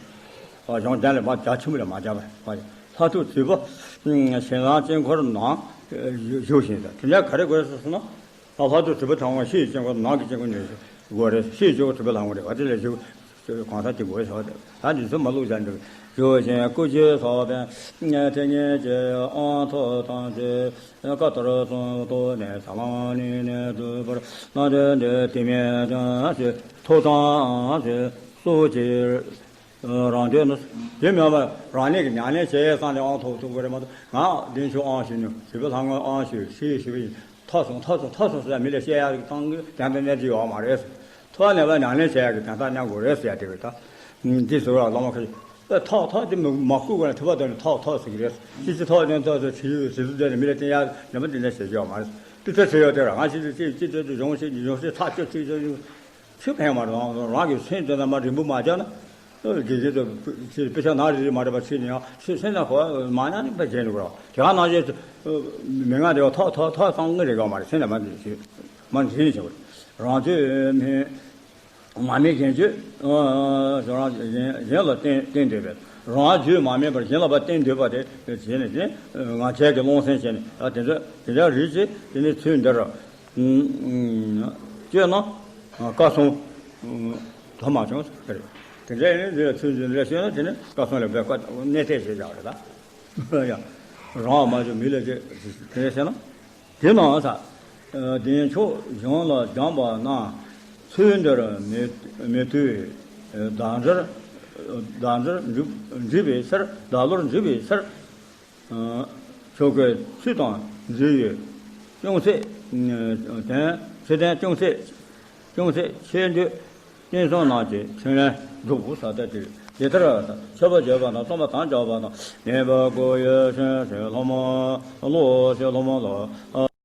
གཞུང་དོན་ལ་མ་རྒྱ་ཆེན་པོ་ལ་མ་རྒྱ་བ། ལྷ་ཐུག་དུད་པ་ཞིང་ལམ་དཀྱིལ་འཁོར་ནང་བཞུགས་ཤིང་ཟེར། དེ་འདྲ་ག་རེ་དགོས་སོ་ཟེར་ན། ལྷ་ཐུག་དུད་པ་དང་ཞིང་དཀྱིལ་འཁོར་ནང་གི་དཀྱིལ་འཁོར་ནས་དགོས་རེད། ཞིང་དཀྱིལ་འཁོར་དུད་པ་ལྷ་ངོ་རེད་བ། དེ་ལས་བཞུགས་གང་ས་དེ་དགོས་ཟེར་བ་དེ། ད་འདི་ཚོ་མ་བླུགས་བཞག་འདུག་བཞུགས་ཤིང་སྐུ་ཁྱུད་སོགས་པའི་ཐེག་མཉེས་ཀྱི་དབང་ཐོབ་ཐམས་ཅད་བཀའ་ལྟར་སྲུང་བརྟགས་ནས་ས་ལམ་ནི་ནས་སྒྲུབ་པར་སྣང་དོན་འདི་དེ་མེད་ཀྱང་ཞེས་ཐོབ་ཐང་ཞེས་སོགས་ཀྱི་རང་དོན་ནི། དེ་མིན་པ་རང་ཉིད་ཀྱི་ཉམས་ལེན་བྱས་ཙང་ནས་དབང་ཐོབ་ཐུབ་ཀྱི་རེད་མ་གཏོགས། ང་བདེ་མཆོག་དབང་ཞུས་ནས་བྱིས་པ་ལྷ་ངོ་དབང་ཞུས་ཞེས་ཞུས་པ་ཡིན། ཐོབ་སོང་ཐོབ་སོང་ཐོབ་སོང་ཟེར་མི་ལ་བཤད་ཡག་གི་སྟངས་ཀྱི་དོན་དུ་གནས་ཀྱི་ཡོད་མ་རེད། ཐོབ་ནས་པ་ཉམས་ལེན་བྱེད་ཡག་གི་དོན་དག་གནས་དགོས་རེད་ཟེར་ཡག་དེ་རེད་ད། འདི་ཟེར་བ་བླ་མ་ཁ་ཤས་ཐོབ་ཐོབ་དེ་མ་བསྐུལ་དགོས་ན་ཐོབ་པ་དོན་ནས་ཐོབ་ཐོབ་ཟེར་གི་རེད། ཅི་ཅི་ཐོབ་ནས་ཐོབ་ཟེར་བྱིས་བྱིས་སུ་བསྡད་ནས་མི་ལ་བསྟན་ཡག་ནས་པ་འདི་འདྲ་བྱེད་ཀྱི་ཡོད་མ་རེད། དེ་ཚོ་བྱེད་ཡོད་དེ་ར་ང་ཅི་ཅི་ཅི་ཅི་ཅི་ཡོང་ཤེས་ཡོང་ཤེས་ཐག་ཆོད་ཅི་ཅི་ཡོང་ཆོས་ཕན་མ་རེད། རང་རང་གི་སེམས་དེ་ན་མ་རིང་པོ་མ་བྱས་ན། དགེ་རྒན་དུ་དཔེ་ཆ་ནང་རེ་རེ་མ་རེད་པ་ཚིག་ནས་ཡང་ཆོས་སེམས་ན་གོ་མ་ཉམས་ནས་པ་བྱས་འགྲོ་གི་རེད། དེ་ག་ནང་བཞིན་མི་ང་དེ་བ་ཐོག་ཐོག་ཐོག་བཏང་གི་རེད་ག་མ་རེད། སེམས་ན་མ་འདི་ཞིག་མ་འདི་ཞིག་རང་ཚོད་མི། མ་མི་གཞན་གཅོད། གཞན་གཞན་ལ་བརྟེན་བརྟེན་འདོད་པས། རང་རྒྱུད་མ་སྨིན་པར་གཞན་ལ་ཕར་བརྟེན་འདོད་པ་དེ་བྱས་ནས་བྱས། ང་རྒྱལ་གྱི་རླུང་སེམས་བྱས་ནས། ཨ་དེ་འདྲ་དེ་འདྲ་རིགས་ཀྱིས་དེ་ནི་ཚུལ་འདིར་སྤྱོད་ན་སྐབས་གསུམ་དུ་མ་བྱུང་ཟེར། དེ་འདྲ་ཡིན་ནི་འདི་ལ་ཚུལ་འདི་འདྲ་སྤྱོད་ན་དེ་ནི་སྐབས་གསུམ་ལ་འབད་དཀའ། གནས་དེ་ཞེས་བྱ་བ་རེད་ད། ཡང་རང་བ་མ་བྱུང་མི་ལ་བྱེད་དེ་འདྲ་བྱས་ན། དེ་ན་ས། བདེ་མཆོག་གཞུང་ལ་སྦྱངས་པ་རྣམས། ཚུལ་འདིར་མི་མི་ལྟོས། བདག་འཛིན་བདག་འཛིན་འཇིག་འཇིག་པའི་ཕྱིར། བདག་བློར་འཇིག་པའི་ཕྱིར། ཆོས་སྐུའི་ཚུལ་དང་མཛེས་པའི་ཅུང་ཟད་ལྡན། ཚུལ་ལྡན་ཅུང་ཟད་ཅུང་ཟད་ཆེ་འདོད་བསྟན་སྲུང་རྣམས་ཀྱི་ཕྲིན་ལས་སྒྲུབ་ཟེར་ཏེ། དེ་ལྟར་མཆོད་པ་བརྗོད་པ་དང་། བརྩོན་པ་དམ་བཅའ་བ་དང་། ནུས་པ་སྐུ་ཡི་ཕྱིན་ཅི་ལོག་མ་ལོག་ཅི་ལོག་མ་ལོག